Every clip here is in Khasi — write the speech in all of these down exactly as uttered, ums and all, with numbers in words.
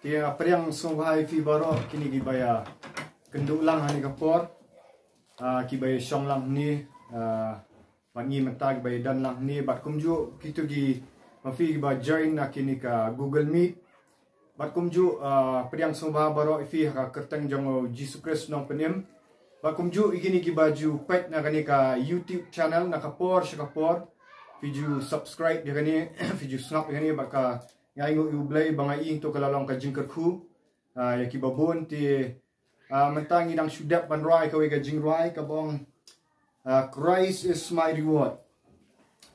Ki, ah, pdiang sngewbha ïa phi baroh kine kiba ïa kynduh lang ha kane ka por. Ah, kiba ïa shong lang hangne, ah, bad ngi mynta kiba ïa don lang hangne, bad kumjuh kito kiba phi kiba join na kane ka Google Meet. Bad kumjuh, ah, pdiang sngewbha baroh ïa phi ha ka kyrteng jong u Jisu Khrist u nongpynim. Bad kumjuh ïa kine kiba ju peit na kane ka YouTube channel na ka por sha ka por. Phi ju subscribe ïa kane, phi ju sngap ïa kane, bad ka ngi ainguh ïa u Blei ba nga ïohi to ka la long ka jingkyrkhu, ah, ïa kiba bun te, ah, mynta ngi dang shu dep ban rwai kawei ka jingrwai kaba ong, ah, Christ is my reward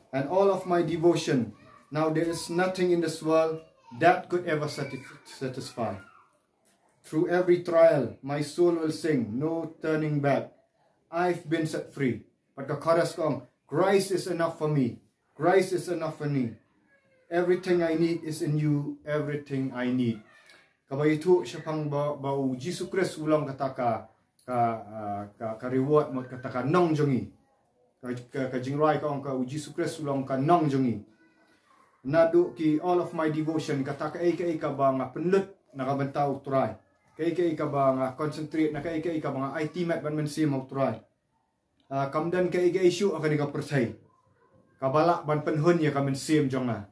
and all of my devotion. Now there is nothing in this world that could ever satisf-, satisfy. Through every trial, my soul will sing, no turning back. I've been set free. Bad ka chorus ka ong, Christ is enough for me. Christ is enough for me. Everything I need is in you. Everything I need. Kaba ïathuh shaphang ba, ba u Jisu Khrist u long kata ka, ka, ah, ka, ka reward, mut kata ka nong jong ngi. Ka, ka, ka jingrwai ka ong ka u Jisu Khrist u long ka nong jong ngi. Naduh ki all of my devotion, kata kaei kaei kaba nga pynlut na ka bynta u Trai. Kaei kaei kaba nga concentrate, na kaei kaei kaba nga aiti met ban mynsiem ha u Trai. Ah, kam don kaei kaei shuh ha kane ka pyrthei kaba lah ban pynhun ïa ka mynsiem jong nga.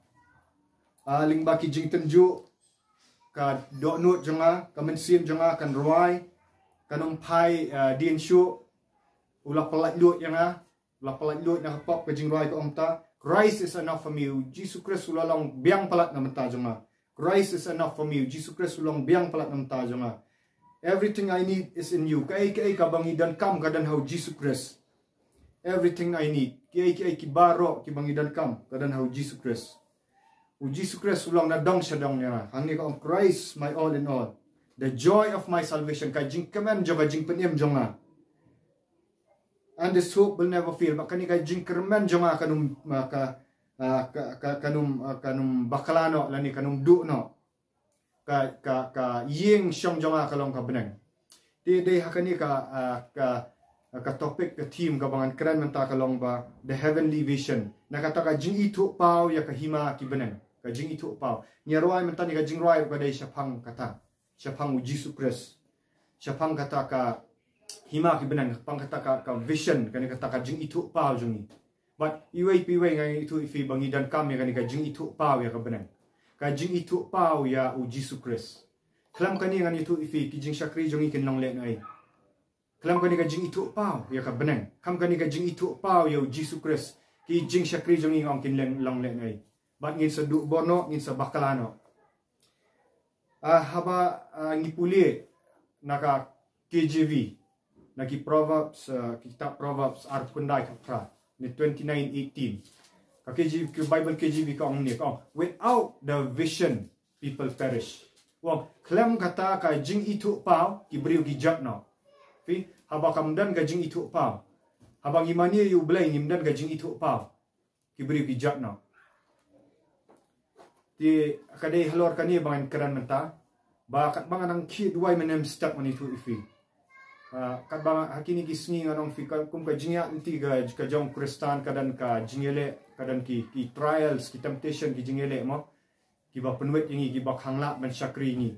Ah, lyngba ki jingtynjuh, ka dohnud jong nga, ka mynsiem jong nga kan rwai, kan ym phai, ah, dien shuh. U la pyllait lut ïa nga, u la pyllait lut na ka pop. Ka jingrwai ka ong ta, Christ is enough for me. U Jisu Khrist u la long biang palat na bynta jong nga. Christ is enough for me. U Jisu Khrist u long biang palat na bynta jong nga. Everything I need is in you. Kaei kaei kaba ngi donkam ka don ha u Jisu Khrist. Everything I need. Kaei kaei ki baroh kiba ngi donkam ka don ha u Jisu Khrist. U Jisu Khrist u long na dong sha dong ïa nga. Hangne ka ong, Christ, my all in all, the joy of my salvation. Ka jingkmen jong ka jingpynim jong nga. And this hope will never fail. Bad kane ka jingkyrmen jong nga kan ym, ah, ka, ah, ka, ka, kan ym, ah, kan ym bakla noh lane kan ym duh noh. Ka, ka, ka ïing shong jong nga ka long ka bneng. Te dei ha kane ka, ah, ka, ka topic, ka theme kaba ngan kren mynta ka long ba The Heavenly Vision. Na kata ka jingithuhpaw ïa ka hima ki bneng. Ka jingithuhpaw. Ngi rwai mynta ne ka jingrwai ruh ka dei shaphang kata. Shaphang u Jisu Khrist. Shaphang kata ka hima ki bneng, shaphang kata ka, ka vision, kane kata ka jingithuhpaw jong ngi. Bad iwei pa iwei nga ithuh ïa phi ba ngi donkam ïa kane ka jingithuhpaw ïa ka bneng. Ka jingithuhpaw ïa u Jisu Khrist. Khlem kane ngan ithuh ïa phi ki jingshakri jong ngi kin long lehnohei. Khlem kane ka jingithuhpaw ïa ka bneng, khlem kane ka jingithuhpaw ïa u Jisu Khrist, ki jingshakri jong ngi nga ong kin long lehnohei. Bad ngin sa duh bor noh, ngin sa bakla noh. Ah, haba, ah, ngi pule na ka K J V, na ki Proverbs, ah, ki kitab Proverbs arphew khyndai khatphra, ne twenty-nine eighteen. Ka K J V, ka Bible K J V ka ong ne, ka ong, "Without the vision, people perish." Ong, khlem kata ka jingithuhpaw, ki briew ki jot noh. Phi, haba kam don ka jingithuhpaw, haba ngi mane ïa u Blei ngim don ka jingithuhpaw, ki briew ki jot noh. Te ka dei halor kane ba ngan kren mynta, ba katba nga nang khie duwai mynne mynstep ngan ithuh ïa phi. Ah, katba ha kine ki sngi ngan ong ïa phi, ka, kum ka jingïaid lynti ka, ka jong u Khristan ka don ka jingïaleh, ka don ki, ki trials, ki temptation, ki jingïaleh mo, kiba pynwit ïa ngi, kiba khanglad ban shakri ïa ngi.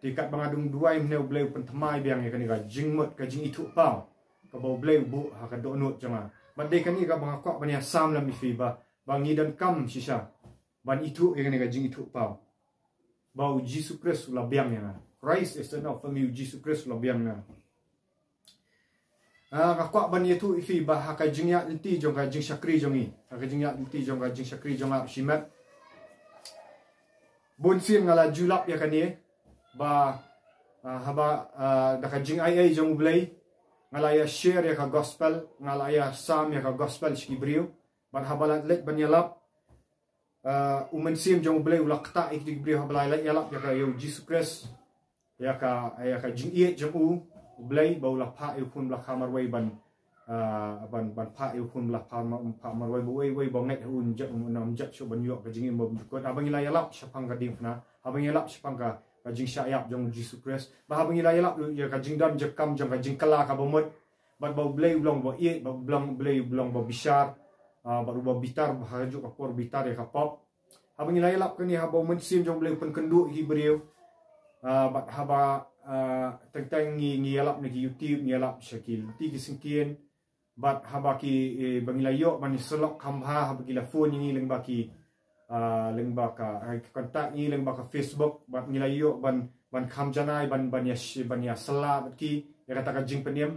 Te katba nga dung duwai mynne u Blei u pynthymmai biang ïa kane ka jingmut, ka jingithuhpaw kaba u Blei u buh ha ka dohnud jong nga. Bad dei kane kaba nga kwah ban ïasam lem ïa phi ba, ba ngi donkam shisha ban ithuh ïa kane ka jingithuhpaw, ba u Jisu Khrist u la biang ïa nga. Christ is enough for me, u Jisu Khrist u la biang ïa nga. Ah, nga kwah ban ïathuh ïa phi ba ha ka jingïaid lynti jong ka jingshakri jong ngi, ha ka jingïaid lynti jong ka jingshakri jong nga shimet, bun sien nga la ju lap ïa kane ba, ah, haba, ah, da ka jingaiei jong u Blei nga la ïa share ïa ka gospel, nga la ïasam ïa ka gospel sha ki briew. Bad haba la leit ban ïalap, ah, u Mynsiem jong u Blei u la ktah ïa ki briew haba la leit ïalap ïa ka, ïa u Jisu Khrist, ïa ka, ïa ka jingïeit jong u, u Blei, ba u la phah ïa u Khun Blei marwei ban, ah, ban, ban phah ïa u Khun Blei phah ma-, phah marwei, ba uwei uwei ba ngeit ha u ym jot, ym jot shuh ban ïoh ka jingim ba bymjukut. Haba ngi la ïalap shaphang ka diengphna, haba ngi ïalap shaphang ka, ka jingshah ïap jong u Jisu Khrist, ba haba ngi la ïalap ïa ka jingdon jingkam jong ka jingkylla kaba mut, bad ba u Blei u long ba ïeit, ba u long, Blei u long ba bishar, ah, bad uba bitar, ba ha kajuh ka por bitar ïa ka pop. Haba ngi la ïalap kane, haba u Mynsiem jong u Blei u pynkynduh ïa ki briew, Ah, bad haba, ah, teng teng ngi, ngi ïalap na ki YouTube, ngi ïalap sha ki lynti ki syngkien. Bad haba ki, eh, ba ngi la ïoh ban ïasyllok kham bha, haba ki la phone ïa ngi lyngba ki, ah, lyngba ka, eh, contact ngi lyngba ka Facebook, bad ngi la ïoh ban, ban kham janai, ban, ban ïa shi-, ban ïasylla bad ki ïa kata ka jingpynim.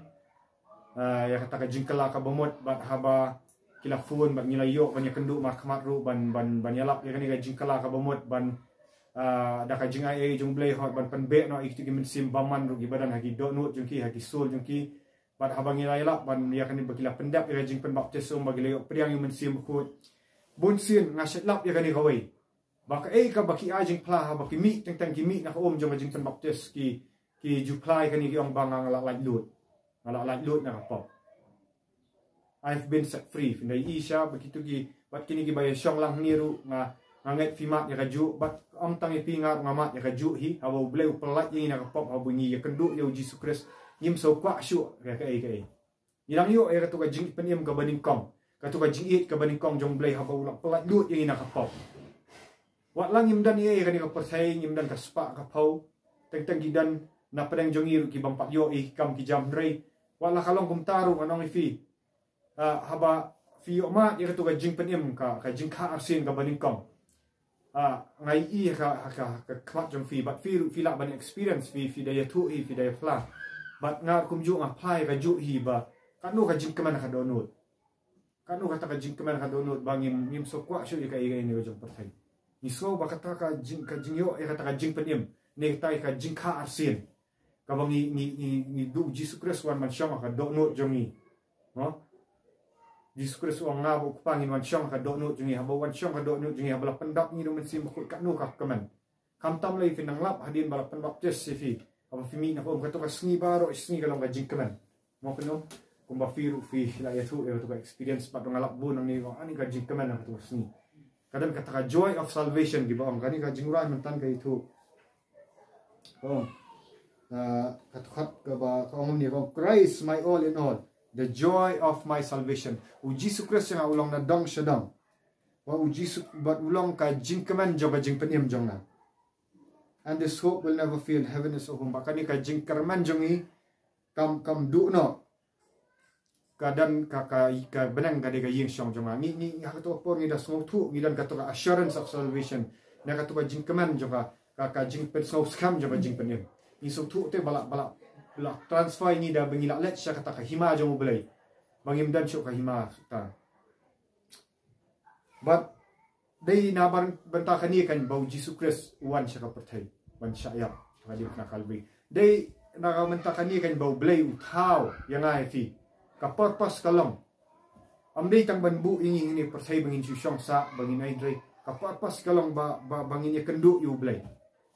Ah, ïa kata ka jingkylla kaba mut, bad haba ki la phone bad ngi la ïoh ban ïakynduh markhmat ruh ban, ban, ban ïalap ïa kane ka jingkylla kaba mut ban, ah, da ka jingai ei jong U Blei hok ban pynbeit noh ïa kito ki mynsiem bymman ruh kiba don ha ki dohnud jong ki, ha ki soul jong ki. Bad haba ngi la ïalap ban ïa kane ba ki la pyndep ïa ka jingpynbaptis, um, ba ki la ïoh pdiang ïa U Mynsiem Bakhuid. Bun sien nga shait lap ïa kane kawei. Ba kaei kaba ki ai jingphla haba ki mih, teng teng ki mih na ka um jong ka jingpynbaptis, ki, ki ju phla ïa kane, ki ong ba nga la laitluid. Nga la laitluid na ka pop. I've been set free. Phin da ïohi shisha ba kito ki, bad kine kiba ïashong lang hangne ruh, nga, nga ngeit phi mad ïa kajuh, bad ym tang ïa phi, nga ruh nga mad ïa kajuh hi, haba U Blei u pyllait ïa ngi na ka pop, haba ngi ïakynduh ïa U Jisu Khrist, ngim sngewkwah shuh ïa kaei kaei. Ngi dang ïoh ïa kato ka jingpynim kaba nyngkong, kato ka jingïeit kaba nyngkong jong U Blei haba u la pyllait lut ïa ngi na ka pop. Wat la ngim don ei ei ha kane ka pyrthei, ngim don ka spah ka phew, teng teng ki don na pdeng jong ngi ruh ki bym pat ïoh ei ei ki kam ki jam, hynrei wat la ka long kumta ruh ngan ong ïa phi, ah, haba phi ïoh mad ïa kato ka jingpynim, ka, ka jingkha arsien kaba nyngkong, ah, nga ïohi ha ka, ha ka, ha ka khmat jong phi, bad phi ruh phi lah ban experience, phi, phi da ïathuh hi, phi da ïaphla. Bad nga ruh kumjuh nga phla ïa kajuh hi ba katno ka jingkmen ha ka dohnud. Katno kata ka jingkmen ha ka dohnud ba ngim, ngim sngewkwah shuh ïa kaei kaei ha kane ka jong pyrthei. Ngi sngew ba kata ka jing, ka jingïoh ïa kata ka jingpynim, ne kata ka jingkha arsien, kaba ngi, ngi, ngi, ngi duh U Jisu Khrist u wan ban shong ha ka dohnud jong ngi. Mo? U Jisu Khrist u ong, nga bad U Kpa ngin wan shong ha ka dohnud jong ngi, haba u wan shong ha ka dohnud jong ngi, haba la pyndap ïa ngi da U Mynsiem Bakhuid, katno ka kmen. Khamtam lei, phin nang lap hadien ba la pynbaptis ïa phi, haba phi mih na ka um, kato ka sngi baroh shi sngi ka long ka jingkmen. Mo kynnoh, kumba phi ruh phi la ïathuh ïa kato ka experience, bad nga lap bun nangne, ong ani ka jingkmen ha kato ka sngi. Ka don kata ka joy of salvation kiba ong, kane ka Jingrwai mynta ka ïathuh. Ka ong, ah, kato khat kaba ka ong kumne, ka ong, "Christ my all in all, the joy of my salvation." U Jisu Khrist ïa nga u long na dong sha dong. Bad u Jisu, bad u long ka jingkmen jong ka jingpynim jong nga. "And this hope will never fail, heaven is our home." Bad kane ka jingkyrmen jong ngi kam, kam duh noh. Ka don ka, ka, ka bneng ka dei ka ïing shong jong nga. Ngi, ngi, ngi ha kato ka por ngi da sngewthuh, ngi don kato ka assurance of salvation, na kato ka jingkmen jong ka, ka, ka jingpynsngewskhem jong ka jingpynim. Ngi sngewthuh te ba la, ba la, ba la transfer ïa ngi da ba ngi la leit sha kata ka hima jong U Blei, ba ngim don shuh ka hima ta. Bad dei na ban, bynta kane kan ba u Jisu Khrist u wan sha ka pyrthei ban shah ïap sha ka diengphna Kalbari. Dei na ka bynta kane kan ba U Blei u thaw ïa nga ïa phi. Ka purpose ka long, ym dei tang ban buh ïa ngi ha kane ka pyrthei ba ngin shu shong sah, ba ngin ai, hynrei ka purpose ka long ba, ba, ba ngin ïakynduh ïa U Blei,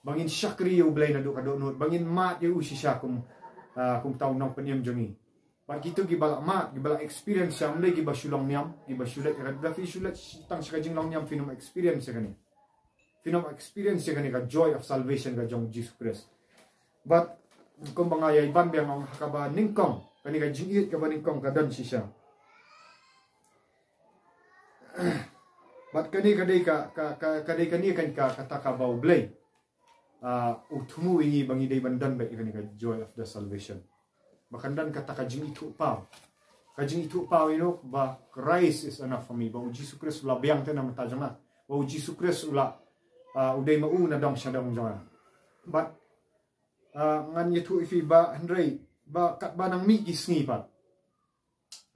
ba ngin shakri ïa U Blei naduh ka dohnud, ba ngin mad ïa u shisha kum, ah, kumta u nongpynim jong ngi. Bad kito kiba la mad, kiba la experience, ym dei kiba shu long niam, kiba shu leit, lada phi shu leit tang sha ka jinglong niam, phin ym experience ïa kane. Phin ym experience ïa kane ka joy of salvation ka jong Jisu Khrist. Bad kumba nga ïai ban biang, ong ha kaba nyngkong, kane ka jingïeit kaba nyngkong ka don shisha. Bad kane ka dei ka, ka, ka, ka dei kane kan ka, kata kaba U Blei, ah, u thmu ïa ngi ba ngi dei ban don beit ïa kane ka joy of the salvation. Ba kan don kata ka jingithuhpaw. Ka jingithuhpaw ïa u ba Christ is enough for me. Ba u Jisu Khrist u la biang te na ka bynta jong nga. Ba u Jisu Khrist u la, ah, u dei ma u na dong sha dong jong nga. Bad, ah, ngan ïathuh ïa phi ba hynrei ba katba nang mih ki sngi pat.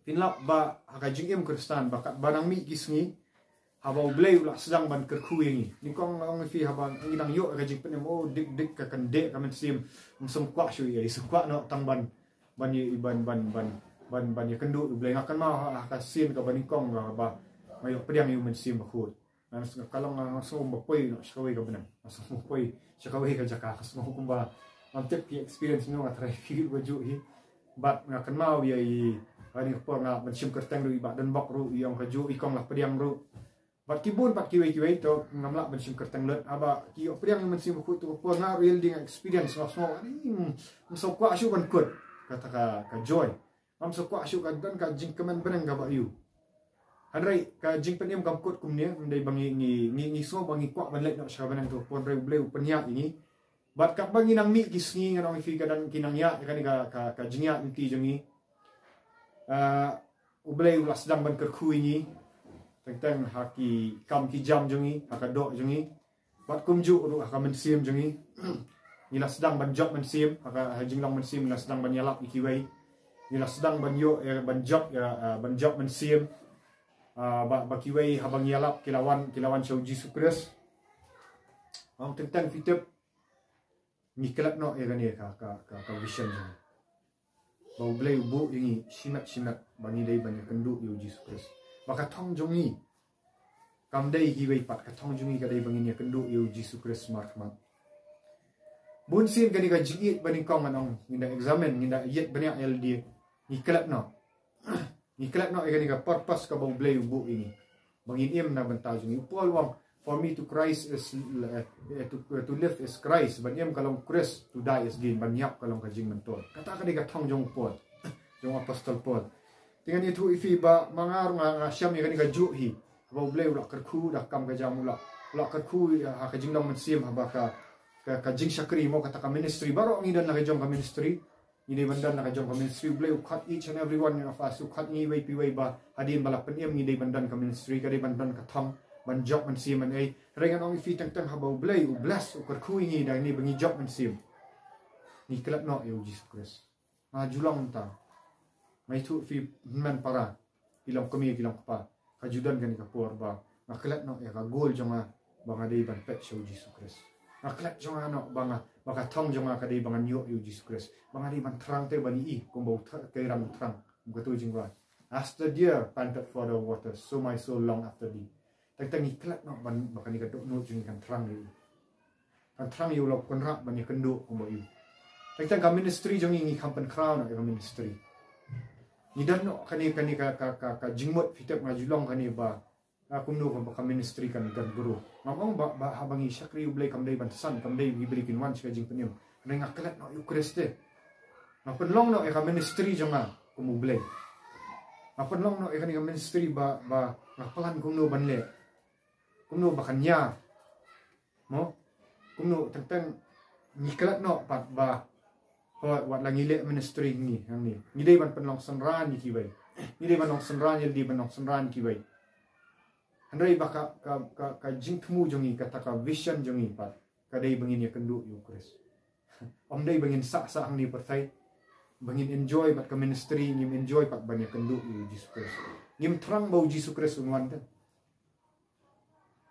Phin lap ba ha ka jingim Khristan ba katba nang mih ki sngi, haba U Blei u la sdang ban kyrkhu ïa ngi. Nyngkong nga ong ïa phi, haba ngi dang ïoh ka jingpynim, oh, dik dik ka kyndit ka mynsiem, ym sngewkwah shuh ïa, sngewkwah noh tang ban, ban ïa, ban, ban, ban, ban, ban ïakynduh ïa U Blei. Nga kynmaw ha, ha ka sien kaba nyngkong kaba nga ïoh pdiang ïa U Mynsiem Bakhuid. Nga sngew, ka long, nga sngew kumba poi noh sha kawei ka bneng. Nga sngew kumba poi sha kawei ka jaka, nga sngew kumba, ngam tip ki experience jong nga, nga tharai phi ruh kajuh hi. Bad nga kynmaw ïa i, ha kane ka por nga ban shim kyrteng ruh, i Bah Donbok ruh i ong kajuh, i kong la pdiang ruh. Bad ki bun pat kiwei kiwei, to ngam lah ban shim kyrteng lut. Haba ki ïoh pdiang ïa U Mynsiem Bakhuid kato ka por, nga ruh ïa lade nga experience, nga sngew, ani, ym sngewkwah shuh ban kut kata ka, ka joy. Ngam sngewkwah shuh, ka don ka jingkmen bneng kaba ïoh. Hynrei ka jingpynim kam kut kumne, ym dei ba ngi, ngi, ngi, ngi sngew ba ngi kwah ban leit noh sha ka bneng, to ka por hynrei U Blei u pynïaid ïa ngi. Bad katba ngi nang mih ki sngi, ngan ong ïa phi, ka dang ki nang ïa, kane ka, ka, ka jingïaid lynti jong ngi. Ah, U Blei u la sdang ban kyrkhu ïa ngi. Teng teng ha ki kam ki jam jong ngi, ha ka doh jong ngi. Bad kumjuh ruh ha ka mynsiem jong ngi. Ngi la sdang ban jop mynsiem, ha ka, ha jinglong mynsiem ngi la sdang ban ïalap ïa kiwei. Ngi la sdang ban ïoh, eh, ban jop, eh, eh, ban jop mynsiem. Ah, ba, ba kiwei haba ngi ïalap ki la wan, ki la wan sha U Jisu Khrist. Ong teng teng phi tip. Ngi klet noh ïa kane ka, ka, ka, ka vision jong ngi. Ba U Blei u buh ïa ngi shimet shimet ba ngi dei ban ïakynduh ïa U Jisu Khrist. Ba ka thong jong ngi kam dei kiwei pat, ka thong jong ngi ka dei ba ngin ïakynduh ïa U Jisu Khrist markhmat. Bun sien kane ka jingïeit ba nyngkong, ngan ong, ngin da examine, ngin da ïeit bniah ïa lade. Ngi klet noh. Ngi klet noh ïa kane ka purpose kaba U Blei u buh ïa ngi. Ba ngin im na bynta jong ngi. U Paul u ong, "For me to Christ is, eh, to, to live is Christ. Ban im ka long Khrist, to die is gain." Ban ïap ka long ka jingmyntoi. Kata ka dei ka thong jong u Paul. Jong u Apostol Paul. Te ngan ïathuh ïa phi ba ma nga ruh nga, nga shem ïa kane kajuh hi. Ba U Blei u la kyrkhu da ka kam ka jam, u la, u la kyrkhu, eh, ha ka jinglong mynsiem, haba ka, ka, ka jingshakri mo, kata ka ministry. Baroh ngi don la ka jong ka ministry. Ngi dei ban don la ka jong ka ministry. U Blei u khot each and every one of us, u khot ngi iwei pa iwei ba hadien ba la pynim ngi dei ban don ka ministry, ka dei ban don ka thong ban jop mynsiem ban ei. Hynrei ngan ong ïa phi, teng teng haba U Blei u bless, u kyrkhu ïa ngi da kane ba ngi jop mynsiem, ngi klet noh ïa U Jisu Khrist. Nga ju long mynta. Nga ïathuh ïa phi, hynmen para, ki long kmie, ki long kpa, ka ju don kane ka por ba nga klet noh ïa ka goal jong nga, ba nga dei ban peit sha U Jisu Khrist. Nga klet jong nga noh ba nga, ba ka thong jong nga ka dei ba ngan ïoh ïa U Jisu Khrist. Ba nga dei ban thrang te ban ïohi kumba u thr-, Keiran u thrang. Kumba kato jingrwai, "As the deer panteth for the water, so my soul long after thee." Teng teng ngi klet noh ban, ba kane ka dohnud jong ngi kan thrang ïa u. Kan thrang ïa u lok kynrad ban ïakynduh kumba ïa u. Teng teng ka ministry jong ngi, ngi kham pynkhraw noh ïa ka ministry. Ngi don noh kane, kane ka, ka, ka, ka jingmut, phi tip, nga ju long kane ba, ah, kumno ka, ka ministry kan, kan grow. Ngam ong ba, ba haba ngi shakri U Blei kam dei ban san, kam dei U Blei kin wan sha ka jingpynim. Hynrei nga klet noh ïa U Khrist te. Nga pynlong noh ïa ka ministry jong nga kum U Blei. Nga pynlong noh ïa kane ka ministry ba, ba nga plan kumno ban leh. Kumno ba kan ïa. Mo? Kumno, teng teng ngi klet noh pat ba, hooid, wat la ngi leh ministry ngi hangne, ngi dei ban pynlong synran ïa kiwei. Ngi dei ban long synran ïa lade, ban long synran ïa kiwei. Hynrei ba ka, ka, ka, ka jingthmu jong ngi, kata ka vision jong ngi pat, ka dei ba ngin ïakynduh ïa U Khrist. Ym dei ba ngin sah sah hangne pyrthei, ba ngin enjoy bad ka ministry, ngim enjoy pat ban ïakynduh ïa U Jisu Khrist. Ngim thrang ba U Jisu Khrist un wan te.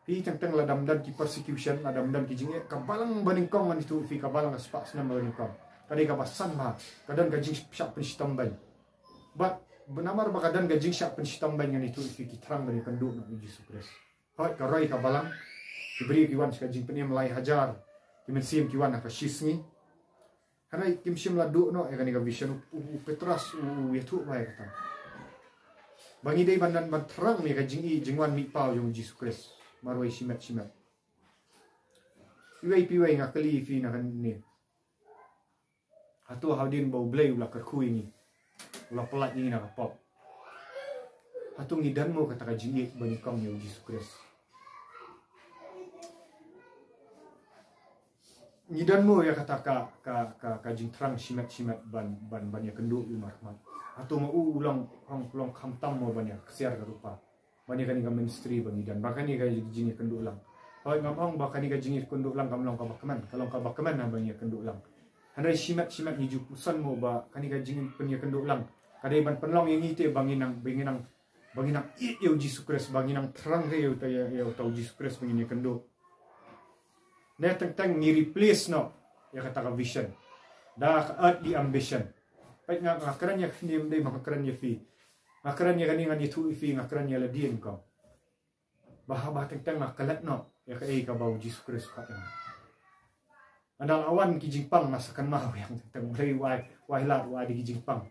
Phi, teng teng lada ym don ki persecution, lada ym don ki jingeh, ka balang ba nyngkong ngan ïathuh ïa phi, ka balang ka spah snem ba nyngkong, ka dei kaba san bha, ka don ka jingshah pynshitom beiñ. Bad namar ba ka don ka jingshah pynshitom beiñ, ngan ïathuh ïa phi, ki thrang ban ïakynduh noh ïa U Jisu Khrist. Hooid, ka roi ka balang, ki briew ki wan sha ka jingpynim lai hajar, ki mynsiem ki wan ha ka shisngi. Hynrei kim shym la duh noh ïa kane ka vision. U, u, u Petros u, u ïathuh bha ïa kata, ba ngi dei ban, ban, ban thrang ïa ka jingïeit jingwan mihpaw jong U Jisu Khrist marwei shimet shimet. Iwei pa iwei, nga kylli ïa phi na kane. Hato hadien ba U Blei u la kyrkhu ïa ngi, u la pyllait ïa ngi na ka pop, hato ngi don mo kata ka jingïeit ba nyngkong ïa U Jisu Khrist? Ngi don mo ïa kata ka, ka, ka, ka jingthrang shimet shimet ban, ban, ban ïakynduh ïa u markhmat? Hato ma u u long, long, long khamtam mo ban ïa ksiar ka rupa, ban ïa kane ka ministry ba ngi don, ba kane ka jingïakynduh lang? Hooid, ngam ong ba kane ka jingïakynduh lang kam long kaba kmen, ka long kaba kmen ha ba ngi ïakynduh lang. Hynrei shimet shimet ngi ju pyrshang mo ba kane ka jingpynïakynduh lang ka dei ban pynlong ïa ngi te ba ngin nang, ba ngin nang, ba ngin nang ïeit ïa U Jisu Khrist, ba ngin nang thrang ïa uta, ïa, ïa uta U Jisu Khrist ba ngin ïakynduh. Ne teng teng ngi replace noh ïa kata ka vision da ka earthly ambition. Peit, nga, nga kren ïa kane ym dei ba nga kren ïa phi. Nga kren ïa kane ngan ïathuh ïa phi, nga kren ïa lade nyngkong. Ba haba teng teng nga klet noh ïa kaei kaba U Jisu Khrist u khot ïa nga. Ynda la wan ki jingpang, nga sa kynmaw ïa teng teng, U Blei, wai, wai lad, wai da ki jingpang.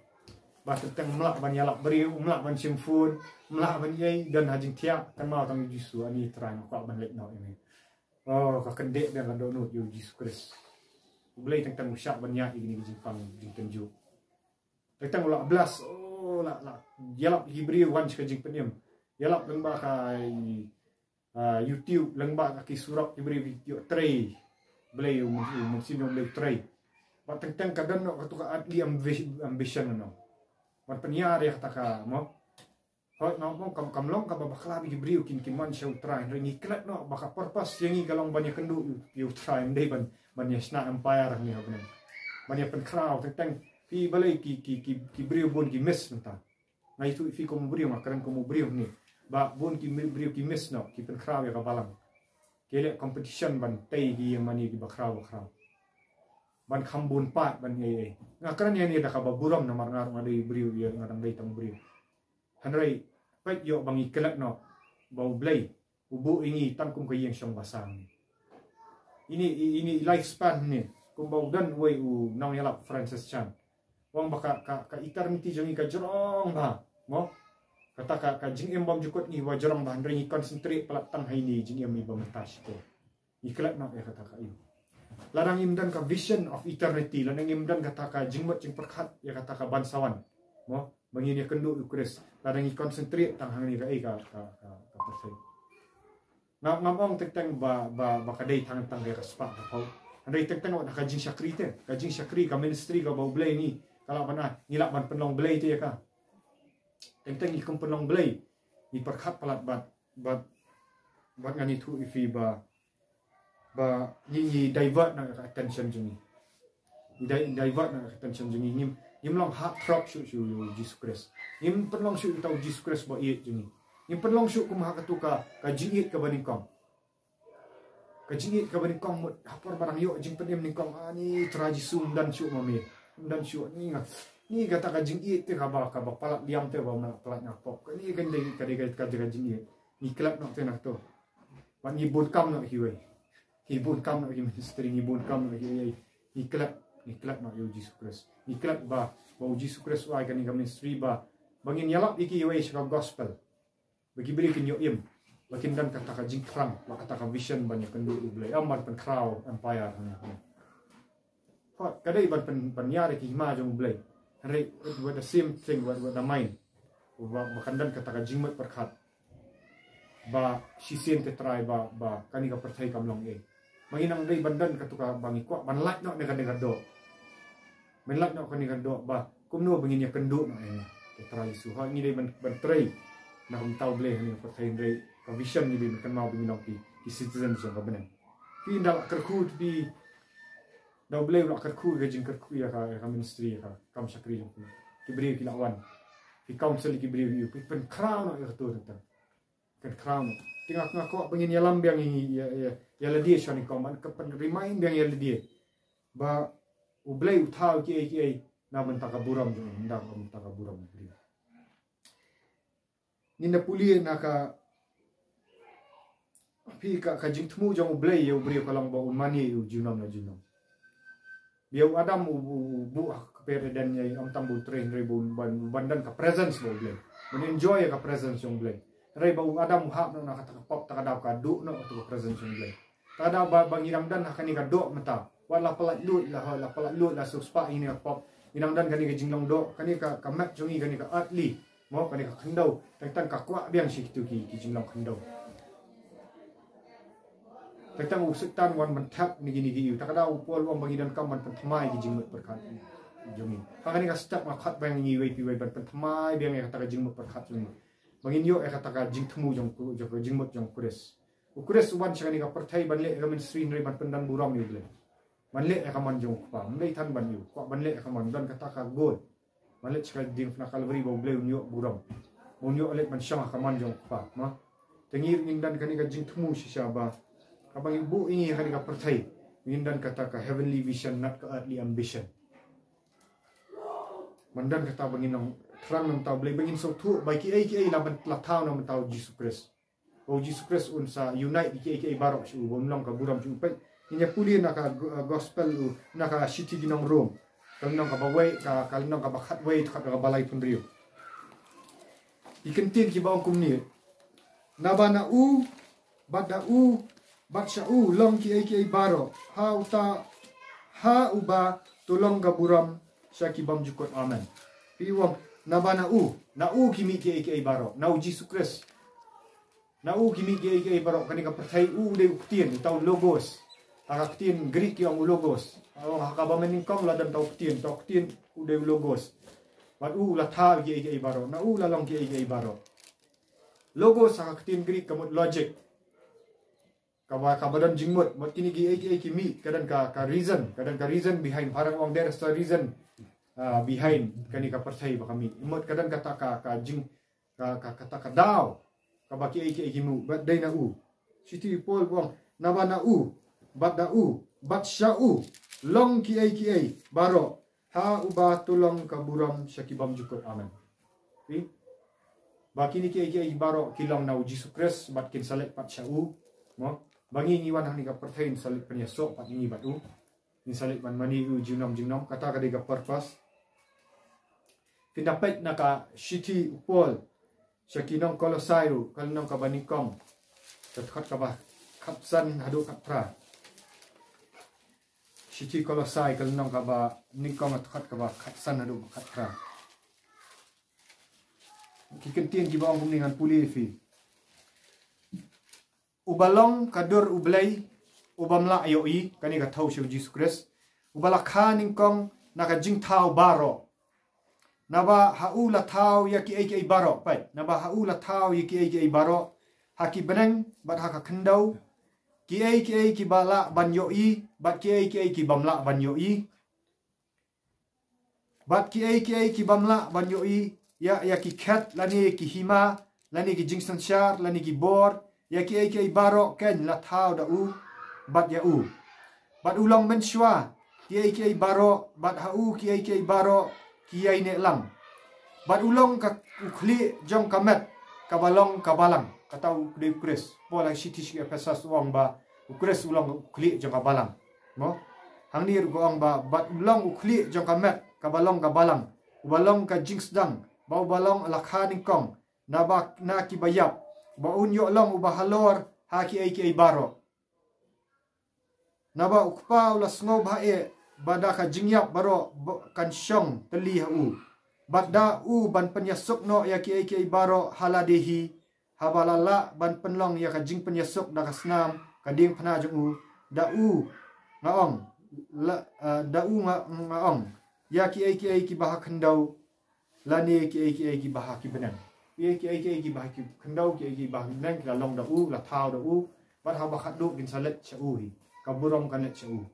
Ba teng teng ym lah ban ïalap briew, ym lah ban shim phone, ym lah ban ïai don ha jingthiah, kynmaw tang ïa U Jisu, ani Trai, nga kwah ban leit noh ïa me. Oh, ka kyndit biang ka dohnud ïa U Jisu Khrist. U Blei teng teng u shah ban ïaid ïa kine ki jingpang jingtynjuh. Teng teng u la blast, oh, la, la ïalap ïa ki briew wan sha ka jingpynim. Ïalap lyngba ka, ah, YouTube, lyngba ka ki surok, ki briew ki ïoh trei. Blei u Mynsiem, u Mynsiem jong Blei u trei. Bad teng teng ka don noh katu ka earthly ambi- ambition noh. Ban pynïar ïa kata ka mo. Hooid, nga ong kam, kam long kaba bakla ba ki briew kin, kin wan sha u Trai, hynrei ngi klet noh ba ka purpose ïa ngi ka long ban ïakynduh ïa u Trai, ym dei ban, ban ïa shna empire hangne ha bneng. Ban ïa pynkhraw, teng teng phi balei ki, ki, ki, ki briew bun ki miss mynta. Nga ïathuh ïa phi kum u briew, nga kren kum u briew hangne. Ba bun ki mi- briew ki miss noh, ki pynkhraw ïa ka balang. Ki leh competition ban tei ki ïa mane kiba khraw ba khraw. Ban kham bun pat ban ei ei. Nga kren ïa ne da kaba burom namar nga ruh nga dei briew ïa, nga dang dei tang briew. Hynrei peit ïoh ba ngi klet noh ba U Blei u buh ïa ngi tang kum ka ïing shong ba sang. Ine, ine lifespan ne, kumba u don uwei u nongïalap Francis Chan. U ong ba ka, ka, ka eternity jong ngi ka jrong bha mo. Kata ka, ka jingim bymjukut ngi wa jrong bha, hynrei ngi concentrate palat tang ha ine jingim iba mynta shipor. Ngi klet noh ïa kata ka ïing. Lada ngim don ka vision of eternity, lada ngim don kata ka jingmut jingpyrkhat ïa kata ka ban sa wan mo, ba ngin ïakynduh ïa u Khrist, lada ngi concentrate tang hangne ka ei ka, ka, ka, ka pyrthei. Nga, ngam ong teng teng ba, ba, ba ka dei tang, tang ka spah ka phew. Hynrei teng teng wat na ka jingshakri te, ka jingshakri, ka ministry kaba U Blei ngi, ka lah ban ai, ngi lah ban pynlong Blei te ïa ka. Teng teng ngi kum pynlong Blei, ngi pyrkhat palat bad, bad, bad ngan ïathuh ïa phi ba, ba ngi, ngi divert noh ïa ka attention jong ngi. Ngi di- divert noh ïa ka attention jong ngi. Ngim, ngim long heartthrob shuh shuh ïa u Jisu Khrist. Ngim pynlong shuh ïa uta u Jisu Khrist ba ïeit jong ngi. Ngim pynlong shuh kum ha katu ka, ka jingïeit kaba nyngkong. Ka jingïeit kaba nyngkong mut ha por ba dang ïoh jingpynim nyngkong, ah, ni Trai Jisu ym don shuh ma me. Ym don shuh ni nga. Ni kata ka jingïeit te kaba, kaba palat liam te ba ma palat nga pop. Ka ni ka dei, ka dei, ka dei ka jingïeit. Ngi klet noh te na to. Bad ngi bun kam noh kiwei. Ngi bun kam noh ki ministry, ngi bun kam noh kiwei. Ngi klet, ngi klet noh ïa u Jisu Khrist. Ngi klet ba, ba u Jisu Khrist u ai kane ka ministry ba, ba ngin ïalap ïa kiwei sha ka gospel. Ba ki briew kin ïoh im. Ba kin don kata ka jingthrang, ba kata ka vision ban ïakynduh ïa u Blei. Ym ban pynkhraw empire hangne. Hooid, ka dei ban pyn, ban ïar ïa ki hima jong u Blei. Hynrei with the same thing, with, with the mind. Ba, ba kan don kata ka jingmut pyrkhat. Ba shisien te Trai ba, ba kane ka pyrthei kam long ei. Ba ngin nang dei ban don katu ka ba ngi kwah ban lait noh na kane ka doh. Ban lait noh kane ka doh ba kumno ba ngin ïakynduh noh ïa nga, te Trai Jisu. Hooid, ngi dei ban, ban trei na ka bynta u Blei hangne ha pyrthei, hynrei ka vision ngi dei ban kynmaw ba ngi long ki, ki citizen jong ka bneng. Phi ynda la kyrkhu phi Da U Blei u la kyrkhu ïa ka jingkyrkhu ïa ka, ïa ka ministry, ïa ka kam shakri jong phi. Ki briew ki la wan. Phi counsel ki briew ïa u, phi pynkhraw noh ïa kato tang tang. Pynkhraw noh. Te nga, nga kwah ba ngin ïalam biang ïa, ïa, ïa, ïa lade shwa nyngkong, ban ka pyn-remind biang ïa lade. Ba U Blei u thaw kiei kiei na bynta ka burom jong u, na bynta ka burom u briew. Ngin da pule na ka, phi ka, ka jingthmu jong U Blei ïa u briew ka long ba un mane ïa u junom la junom. Ba ïa u Adam u, u, u buh ha ka kper Eden ïa, ym tang ba un trei hynrei ba un ban, ban don ka presence ba U Blei. Ban enjoy ïa ka presence jong U Blei. Hynrei ba u Adam u hap noh na kata ka pop, ta ka daw ka duh noh kata ka presence jong U Blei. Ta ka daw ba, ba ngi dang don ha kane ka doh mynta. Wat la palat lut, la, la palat lut, la suk spah ïa kane ka pop. Ngi dang don kane ka jinglong doh, kane ka, ka met jong ngi, kane ka earthly. Mo, kane ka khyndew, tang tang ka kwah biang sha kitu ki, ki jinglong khyndew. Tang tang u Soitan u wan ban thep ngi, ngi, ngi, ta ka daw u Paul u ong ba ngi donkam ban pynthymmai ki jingmut pyrkhat jong ngi. Ha kane ka step nga khot biang ïa ngi iwei pa iwei ban pynthymmai biang ïa kata ka jingmut pyrkhat jong ngi. Ba ngin ïoh ïa kata ka jingthmu jong, jong, jingmut jong u Khrist. U Khrist u wan sha kane ka pyrthei ban leh ïa ka ministry hynrei ban pyndon burom ïa U Blei. Ban leh ïa ka mon jong u Kpa. Ym dei than ban ïoh. Kwah ban leh ïa ka mon, don kata ka goal. Ban leit sha ka diengphna Kalbari ba U Blei un ïoh burom. Ba un ïoh leit ban shong ha ka mon jong u Kpa. Mo. Te ngi ruh ngin don kane ka jingthmu shisha ba haba ngi buh ïa ngi ha kane ka pyrthei, ngin don kata ka heavenly vision, not ka earthly ambition. Ban don kata ba ngin nang thrang na bynta U Blei, ba ngin sngewthuh ba kiei kiei la ban, la thaw na bynta u Jisu Khrist. Ba u Jisu Khrist un sa unite ïa kiei kiei baroh sha u, ba un long ka burom sha u. Peit, ngin ïa pule na ka go-, gospel u, na ka shithi ki nong Rom. Ka lynnong kaba wei, ka, ka lynnong kaba khatwei, dkhot kaba laiphew hynriew. Ki kyntien kiba ong kumne. Naba na u, bad da u, bad sha u long kiei kiei baroh. Ha uta, ha uba to long ka burom sha ki bymjukut. Amen. Phi ong, naba na u, na u ki mih kiei kiei baroh, na u Jisu Khrist. Na u ki mih kiei kiei baroh, kane ka pyrthei u dei u ktien, uta u Logos. Ha ka ktien Greek ki ong u logos. Ong ha kaba mynnyngkong la don uta u ktien, uta u ktien u dei u logos. Bad u la thaw ïa kiei kiei baroh, na u la long kiei kiei baroh. Logos ha ka ktien Greek ka mut logic. Kaba, kaba don jingmut, mut kine kiei kiei ki mih, ka don ka, ka reason, ka don ka reason behind, phareng ong there is a reason, ah, behind kane ka pyrthei ba ka mih. Mut ka don kata ka, ka jing, ka, ka, kata ka daw, kaba kiei kiei ki mih, bad dei na u. Shithi u Paul u ong, naba na u, bad da u, bad sha u, long kiei kiei baroh, ha uba to long ka burom sha ki bymjukut. Amen. Phi? Ba kine kiei kiei baroh ki long na u Jisu Khrist bad kin sa leit pat sha u. Mo? Ba ngi ngi wan hangne ha ka pyrthei ngin sa leit pynïasoh pat ngi bad u. Ngin sa leit ban mane u junom junom, kata ka dei ka purpose. Phin da peit na ka shithi u Paul sha ki nong Kolosai ruh, ka lynnong kaba nyngkong, ka dkhot kaba khatsan haduh khatphra. Shithi Kolosai ka lynnong kaba nyngkong, ka dkhot kaba khatsan haduh khatphra. Ki kyntien kiba ong kumne, ngan pule ïa phi. Uba long ka dur u Blei ubym lah ïohi, kane ka thew sha u Jisu Khrist, uba la kha nyngkong na ka jingthaw baroh. Naba ha u la thaw ïa kiei kiei baroh, peit. Naba ha u la thaw ïa kiei kiei baroh, ha ki bneng bad ha ka khyndew, kiei kiei kiba lah ban ïohi bad kiei kiei kibym lah ban ïohi. Bad kiei kiei kibym lah ban ïohi, ïa, ïa ki khet lane ki hima, lane ki jingsynshar, lane ki bor, ïa kiei kiei baroh kin la thaw da u, bad ïa u. Bad u long mynshuwa kiei kiei baroh, bad ha u kiei kiei baroh ki ïai neh lang. Bad u long ka, u khlieh jong ka met kaba long ka balang. Kata u dei u Khrist. Paul ha shithi sha ki Ephesus u ong ba u Khrist u long u khlieh jong ka balang. Mo? Hangne ruh ka ong ba, bad u long u khlieh jong ka met kaba long ka balang, uba long ka jingsdang, ba uba long la kha nyngkong naba na kiba ïap, ba un ïoh long uba halor ha kiei kiei baroh. Naba u Kpa u la sngewbha eh ba da ka jingïap baroh ba kan shong tylli ha u, bad da u ban pynïasuk noh ïa kiei kiei baroh ha lade hi, haba la lah ban pynlong ïa ka jingpynïasuk da ka snam ka diengphna jong u. Da u nga ong, la, eh, da u nga, nga ong, ïa kiei kiei kiba ha khyndew, lane kiei kiei kiba ha ki bneng. Kiei kiei kiba ha ki khyndew, kiei kiba ha ki bneng, ki la long da u, la thaw da u. Bad haba khatduh kin sa leit sha u hi, ka burom kan leit sha u.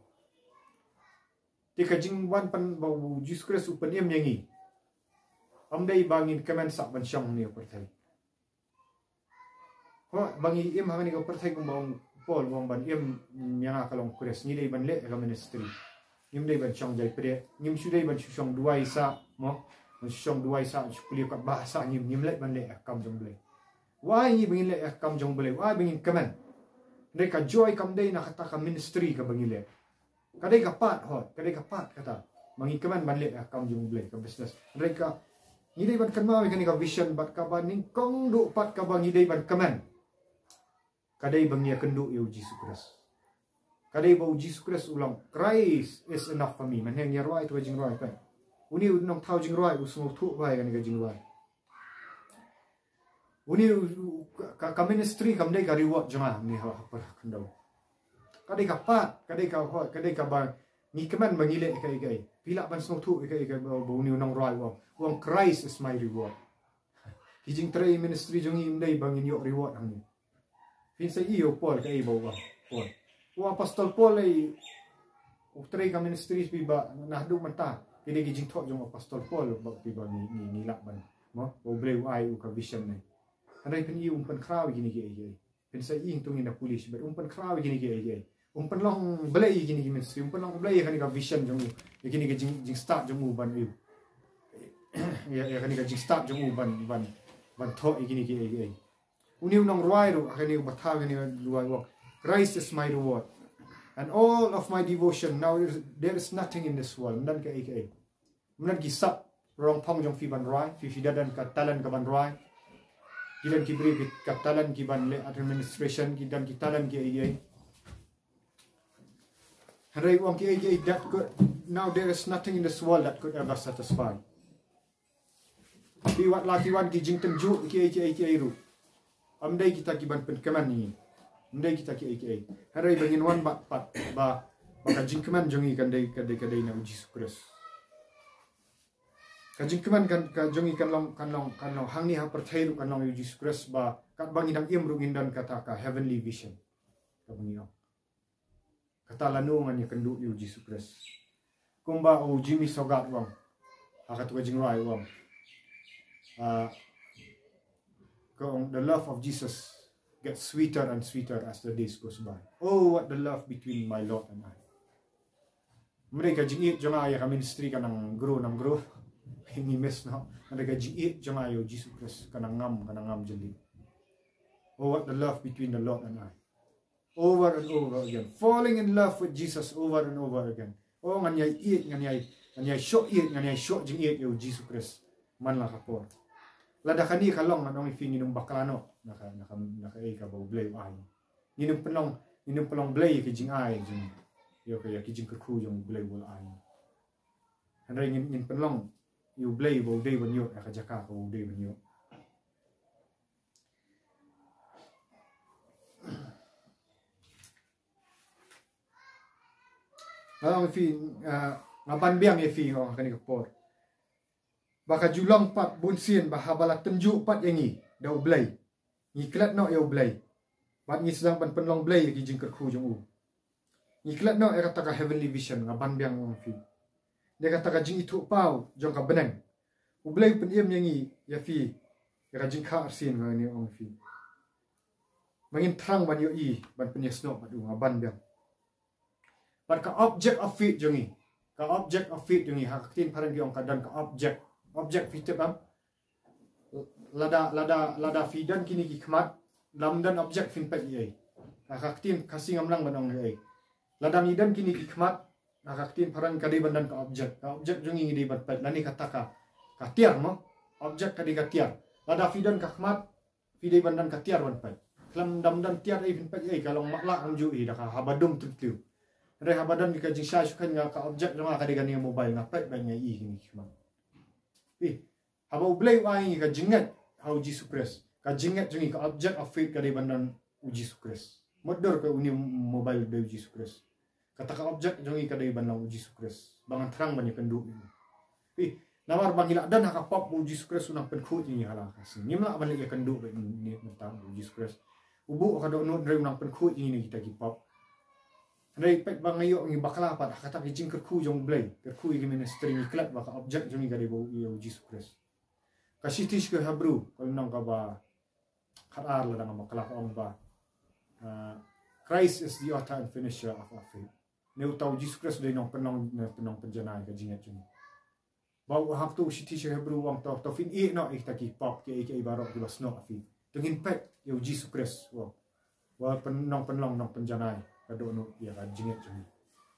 Te ka jingwan pyn, ba u Jisu Khrist u pynim ïa ngi, ym dei ba ngin kmen sah ban shong hangne ha pyrthei. Ho, ba ngi im hangne ha pyrthei, kumba ong u Paul, u ong ban im ïa nga ka long Khrist. Ngi dei ban leh ïa ka ministry. Ngim dei ban shong jai pyrthei. Ngim shu dei ban shu shong duwai sah, mo. Ban shu shong duwai sah, shu pule katba sah, ngim, ngim leh ban leh ïa ka kam jong u Blei. Why ngi ba ngin leh ïa ka kam jong u Blei? Why ba ngin kmen? Hynrei ka joy kam dei na kata ka ministry kaba ngi leh. Ka dei ka part, hooid, ka dei ka part kata. Ba ngi kmen ban leh ïa ka kam jong u Blei, ka business. Hynrei ka, ngi dei ban kynmaw ïa kane ka vision, bad kaba nyngkong duh pat kaba ngi dei ban kmen, ka dei ba ngi ïakynduh ïa u Jisu Khrist. Ka dei ba u Jisu Khrist u long, Christ is enough for me. Mynhynnin ngi rwai ïa ka jingrwai, kan. Une u nongthaw jingrwai u sngewthuh bha ïa kane ka jingrwai. Une u, u, ka, ka ministry kam dei ka reward jong nga hangne ha, ha, ha khyndew. Ka dei ka part, ka dei ka, ka dei kaba ngi kmen ba ngi leh kaei kaei. Phi lah ban sngewthuh kaei kaei ba, ba une u nongrwai u ong, u ong, Christ is my reward. Ki jingtrei ministry jong ngi ym dei ba ngin ïoh reward hangne. Phin sa ïohi ïa u Paul kaei ba u ong. Paul, u Apostol Paul lei, u trei ka ministry phi ba naduh mynta, ki dei ki jingthoh jong u Apostol Paul ba phi ba ngi, ngi, ngi lah ban, mo, ba u Blei u ai u ka vision ne. Hynrei phin ïohi um pynkhraw ïa kine kiei kiei. Phin sa ïohi, to ngin da pule shibit, um pynkhraw ïa kine kiei kiei. Um pynlong blei ïa kine ki ministry, um pynlong blei ïa kane ka vision jong u, ïa kine ki jing, jingstad jong u ban ïohi, ïa, ïa kane ka jingstad jong u ban, ban, ban thoh ïa kine kiei kiei. Une u nongrwai ruh, ha kane uba thaw ïa kane ka rwai u ong, Christ is my reward, and all of my devotion. Now there is, there is nothing in this world. Ym don kaei kaei. Ym don ki sap rongphong jong phi ban rwai, phi, phi da don ka talent ka ban rwai. Ki don ki briew ki, ka talent ki ban leh administration, ki don ki talent kiei kiei. Hynrei u ong kiei kiei that could, now there is nothing in this world that could ever satisfy. Phi, wat la ki wan ki jingtynjuh kiei kiei kiei ruh, ym dei kita ki ban pynkmen ïa ngi. Ym dei kita kiei kiei. Hynrei ba ngin wan bad pat ba, ba ka jingkmen jong ngi kan dei, ka dei, ka dei na u Jisu Khrist. Ka jingkmen kan, ka jong ngi kan long, kan long, kan long hangne ha pyrthei ruh kan long ïa u Jisu Khrist, ba katba ngi dang im ruh ngin don kata ka heavenly vision. Kaba ngi ong, kata lano ngan ïakynduh ïa u Jisu Khrist. Kumba u Jimmy Swaggart u ong ha katu ka jingrwai u ong, ah, ka ong, "The love of Jesus gets sweeter and sweeter as the days goes by. Oh, what the love between my Lord and I." Hynrei ka jingïeit jong nga ïa ka ministry ka nang grow, nang grow. Ngi miss noh. Hynrei ka jingïeit jong nga ïa u Jisu Khrist ka nang ngam, ka nang ngam jylliew. Oh, what the love between the Lord and I. Over and over again. Falling in love with Jesus over and over again. Oh, ngan ïai ïeit, ngan ïai, ngan ïai shoh ïeit, ngan ïai shoh jingïeit ïa u Jisu Khrist man la ka por. Lada kane ka long, ngan ong ïa phi, ngin ym bakla noh na ka, na ka, na kaei kaba U Blei u ai. Ngin ym pynlong, ngin ym pynlong blei ïa ki jingai jong, ïa ki, ïa ki jingkyrkhu jong U Blei ba u la ai. Hynrei ngin, ngin pynlong ïa U Blei ba u dei ban ïoh ïa ka jaka kaba u dei ban ïoh. Nga ong ïa phi, ah, nga ban biang ïa phi, nga ong ha kane ka por, ba ka ju long pat bunsien ba haba la tynjuh pat ïa ngi da U Blei, ngi klet noh ïa U Blei, bad ngi sdang ban pynlong blei ïa ki jingkyrkhu jong u. Ngi klet noh ïa kata ka heavenly vision, nga ban biang, nga ong ïa phi. Ïa kata ka jingithuhpaw jong ka bneng. U Blei u pynim ïa ngi, ïa phi, ïa ka jingkha arsien, nga ong ïa phi. Ba ngin thrang ban ïohi ban pynïasnoh bad u, nga ban biang. Bad ka object of faith jong ngi. Ka object of faith jong ngi, ha ka ktien phareng ki ong ka don ka object. Object, phi tip em? Lada, lada, lada phi don kine ki khmat, lada ym don object phin peit ei. Ha ka ktien Khasi ngam nang ban ong ei. Lada ngi don kine ki khmat, ha ka ktien phareng ka dei ban don ka object. Ka object jong ngi ngi dei ban peit. Lane kata ka, ka tiar mo. Object ka dei ka tiar. Lada phi don ka khmat, phi dei ban don ka tiar ban peit. Khlem da don tiar ei phin peit ei, ka long matlah kumjuh hi da ka haba dum tympliew. Hynrei haba don ka jingshai shu kheiñ, nga ka object jong nga ka dei kane ka mobile, nga peit bad nga ïohi kine ki khmat. Phi, haba U Blei u ai ngi ka jingngeit ha u Jisu Khrist, ka jingngeit jong ngi, ka object of faith ka dei ban don u Jisu Khrist. Mutdur ka une u mobile dei u Jisu Khrist. Kata ka object jong ngi ka dei ban long u Jisu Khrist, ba ngan thrang ban ïakynduh ïa u. Phi, namar ba ngi la don ha ka pop, u Jisu Khrist u nang pynkhuid ïa ngi ha la ka sngi. Ngim lah ban leit ïakynduh bad une mynta, u Jisu Khrist. U buh ha ka dohnud hynrei u nang pynkhuid ïa ngi na kita ki pop. Hynrei peit ba nga ïoh ngi bakla pat ha kata ki jingkyrkhu jong U Blei, kyrkhu ïa ki ministry, ngi klet ba ka object jong ngi ka dei ba u, ïa u Jisu Khrist. Ka shithi sha ki Hebru, ka lynnong kaba khatar, lada ngam bakla, ka ong ba, ah, "Christ is the author and finisher of our faith." Ne uta u Jisu Khrist u dei nongpynlong, nongpynlong pynjanai ka jingngeit jong ngi. Ba u, hangto u shithi sha ki Hebru u ong, to, to phin ïeh noh ïa kita ki pop, kiei kiei baroh kiba snoh ha phi. To ngin peit ïa u Jisu Khrist, u ong. Ba u pyn, nongpynlong, nongpynjanai ka dohnud ïa ka jingngeit jong ngi.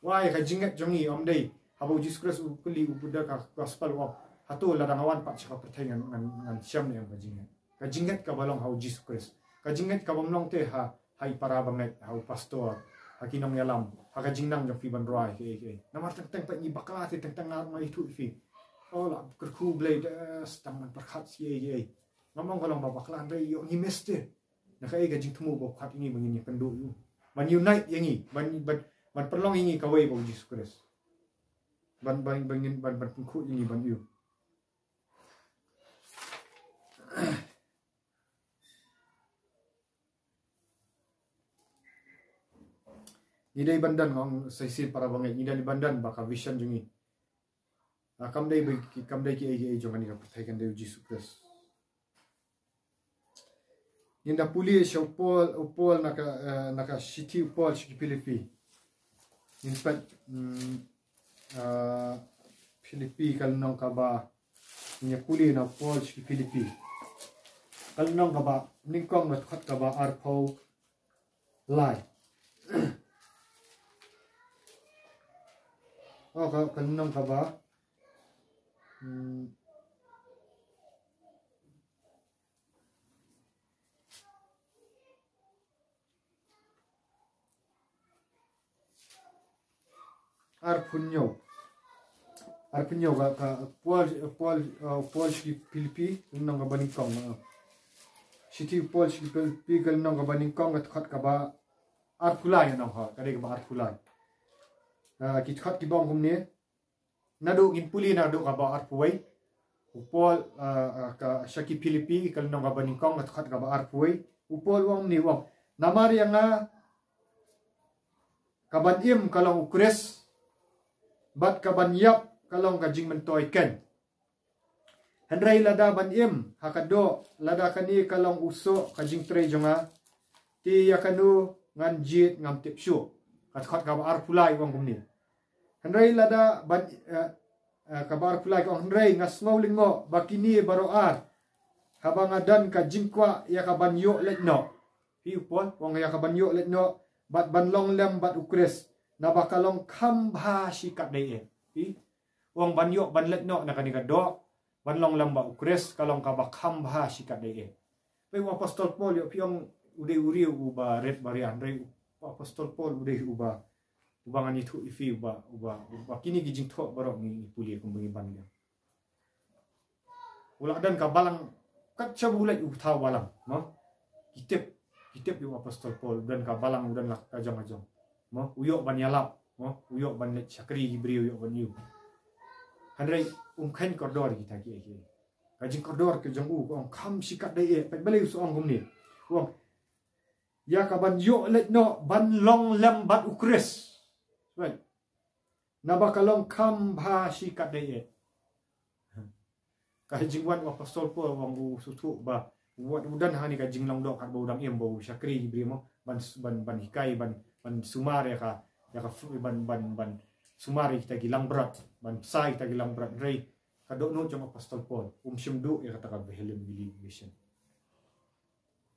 Wei, ka jingngeit jong ngi ym dei, haba u Jisu Khrist u kylli, u put da ka gospel, u ong, hato lada nga wan pat sha ka pyrthei ngan, ngan, ngan shem ne em ka jingngeit. Ka jingngeit kaba long ha u Jisu Khrist. Ka jingngeit kabym long te ha, ha i para bangeit, ha u pastor, ha ki nongïalam, ha ka jingnang jong phi ban rwai kiei kiei. Namar teng teng pat ngi bakla te, teng teng nga ruh nga ithuh ïa phi. Oh, la kyrkhu Blei da sdang ban pyrkhat kiei kiei. Ngam ong ka long ba bakla, hynrei ïoh ngi miss te. Na kaei ka jingthmu ba u khot ïa ngi ba ngin ïakynduh ïa u, ban unite ïa ngi, ban, ban, ban pynlong ïa ngi kawei bad u Jisu Khrist. Ban, ban, ban ngin, ban, ban pynkhuid ïa ngi ban ïa u. Ngi dei ban don, nga ong sa shisien para bangeit, ngi dei ban don ba ka vision jong ngi, ah, kam dei ba ki, kam dei kiei kiei jong kane ka pyrthei, kan dei u Jisu Khrist. Ngin da pule sha u Paul, u Paul na ka, eh, na ka shithi u Paul sha ki Philippi. Ngin peit, mm, ah, Philippi ka lynnong kaba, ngin ïa pule na u Paul sha ki Philippi. Ka lynnong kaba nyngkong, ka dkhot kaba arphew lai. Oh, ka, ka lynnong kaba, hmm, arphew hynñiew. Arphew hynñiew ka, ka Paul, Paul, uh, Paul sha ki Philippi, lynnong kaba nyngkong, uh. Shithi Paul sha ki Philippi, ka lynnong kaba nyngkong, ka dkhot kaba arphew lai ngan ong ha, ka dei kaba arphew lai. Ah, ki dkhot kiba ong kumne. Naduh ngin pule naduh kaba arphew wei. U Paul, ah, ah, ka sha ki Philippi, ka lynnong kaba nyngkong, ka dkhot kaba arphew wei. U Paul u ong kumne u ong. Namar ïa nga ka ban im ka long u Khrist, bad ka ban ïap ka long ka jingmyntoi keiñ. Hynrei lada ban im ha ka doh, lada kane ka long u soh ka jingtrei jong nga, te ïa kano ngan jied ngam tip shuh. Ka dkhot kaba arphew lai u ong kumne. Hynrei lada ban, eh, eh, kaba arphew lai ka ong, hynrei nga sngew lyngngoh ba kine baroh ar, haba nga don ka jingkwah ïa ka ban ïoh leit noh. Phi, u Paul u ong ïa ka ban ïoh leit noh bad ban long lem bad u Khrist, naba ka long kham bha shi katdei eh. Phi, u ong ban ïoh ban leit noh na kane ka doh, ban long lem bad u Khrist, ka long kaba kham bha shi katdei eh. Phi, u Apostol Paul, ïoh phi ong u dei u riew uba rit ba riang, hynrei u Apostol Paul u dei uba, uba ngan ïathuh ïa phi uba, uba, uba kine ki jingthoh baroh ngi, ngi pule kumba ngi ban ïa. U la don ka balang, kat shaba u leit u thaw balang, mo? Ki tip, ki tip ïa u Apostol Paul, u don ka balang, u don la ka jong ka jong. Mo, u ïoh ban ïalap, mo, u ïoh ban leit shakri ki briew, u ïoh ban ïoh. Hynrei um kheiñ kordor kita kiei kiei. Ka jingkordor ka jong u ka ong kham shi katdei eh, peit balei u sa ong kumne. U ong ïa ka ban ïoh leit noh ban long lem bad u Khrist. Right. Naba ka long kham bha shi katdei eh. Ka jingwan u Apostol Paul u ong u sngewthuh ba u don hangne ka jinglong doh katba u dang im ba u shakri ki briew mo, ban, ban, ban hikai, ban, ban sumar ïa ka, ïa ka fu-, ban, ban, ban sumar ïa kita ki langbrot, ban pynshai kita ki langbrot, hynrei ka dohnud jong u Apostol Paul um shym duh ïa kata ka vision, vision.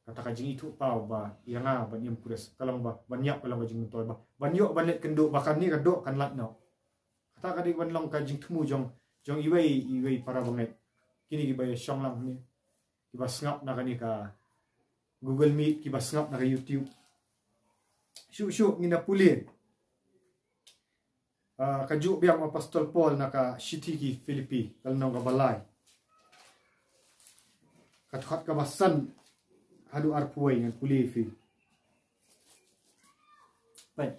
Kata ka jingithuhpaw ba ïa nga ban im u Khrist ka long ba ban ïap ka long ka jingmyntoi, ba ban ïoh ban leit kynduh, ba kane ka doh kan lait noh. Kata ka dei ban long ka jingthmu jong, jong iwei, iwei para bangeit. Kine kiba ïa shong lang hangne, kiba sngap na kane ka Google Meet, kiba sngap na ka YouTube. Shuh shuh ngin ïa pule. Ah, kajuh biang u Apostol Paul na ka shithi ki Philippi, ka lynnong kaba lai, ka dkhot kaba san haduh arphew wei, ngan pule ïa phi. Peit,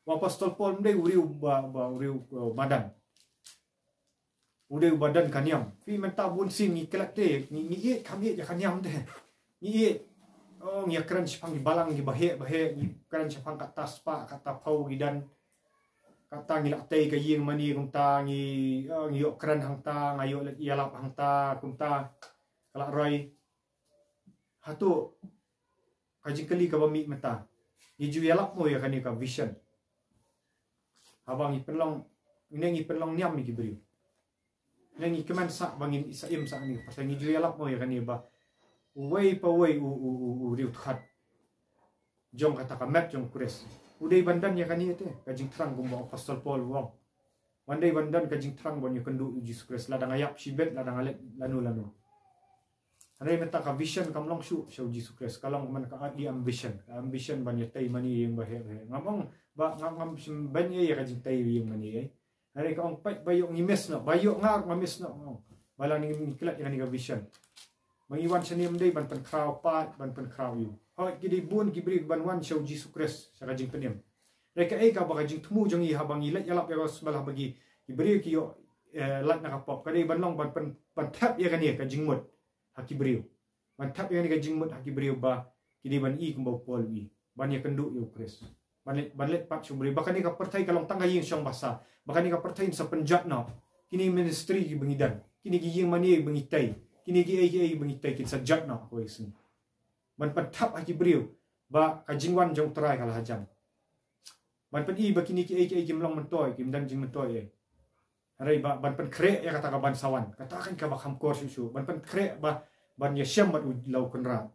u Apostol Paul um dei u riew ba, ba u riew, uh, madan. U dei uba don ka niam. Phi, mynta bun sien ngi klet te, ngi, ngi ïeit kham ïeit ïa ka niam te. Ngi ïeit, oh, ngi ïa kren shaphang ki balang kiba heh ba heh, ngi kren shaphang kata spah, kata phew ki don. Kata ngi la tei ka ïing mane kumta, ngi, oh, ngi ïoh kren hangta, nga ïoh leit ïalap hangta kumta. Ka la roi. Hato ka jingkylli kaba mih mynta, ngi ju ïalap mo ïa kane ka vision? Haba ngi pynlong, ne ngi pynlong niam ïa ki briew, ne ngi kmen sah ba ngin sa im sah ïa kane ka pyrthei, ngi ju ïalap mo ïa kane ba uwei pa uwei u, u, u, u riewdkhot jong kata ka met jong u Khrist u dei ban don ïa kane te ka jingthrang kumba u Apostol Paul u ong. Ban dei ban don ka jingthrang ban ïakynduh ïa u Jisu Khrist, lada nga ïap shibit, lada nga leit lano lano. Hynrei mynta ka vision kam long shuh sha u Jisu Khrist, ka long man ka earthly ambition, ka ambition ban ïatei mane ïa ïing ba heh ba heh. Ngam ong ba ngam, ngam shym ban ïa, ïa ka jingtei ïa ïing mane ïa. Hynrei ka ong peit ba ïoh ngi miss noh, ba ïoh nga ruh nga miss noh, nga ong. Ba la ngi, ngi klet ïa kane ka vision. Ba ngi wan shane ym dei ban pynkhraw paid, ban pynkhraw ïew. Hooid, ki dei bun ki briew ban wan sha u Jisu Khrist sha ka jingpynim. Hynrei kaei kaba ka jingthmu jong ngi haba ngi leit ïalap ïa ka gospel, haba ki, ki briew ki ïoh, eh, lait na ka pop, ka dei ban long ban pyn, ban thep ïa kane ka jingmut ha ki briew. Ban thep ïa kane ka jingmut ha ki briew ba ki dei ban i kumba u Paul u i, ban ïakynduh ïa u Khrist. Ban leit, ban leit pat sha u briew ba kane ka pyrthei ka long tang ka ïing shong basa, ba kane ka pyrthei kan sa pynjot noh. Kine ministry kiba ngi don, kine ki ïing mane ba ngi tei, kine kiei kiei ba ngi tei kin sa jot noh ha kawei ka sngi. Ban pynthep ha ki briew ba ka jingwan jong u Trai ka la hajan. Ban pyni ba kine kiei kiei kim long myntoi, kim don jingmyntoi ei. Hynrei ba ban pynkhreh ïa kata ka ban sa wan, kata kan kaba kham kor shuh shuh, ban pynkhreh ba ban ïashem bad u, la u Kynrad.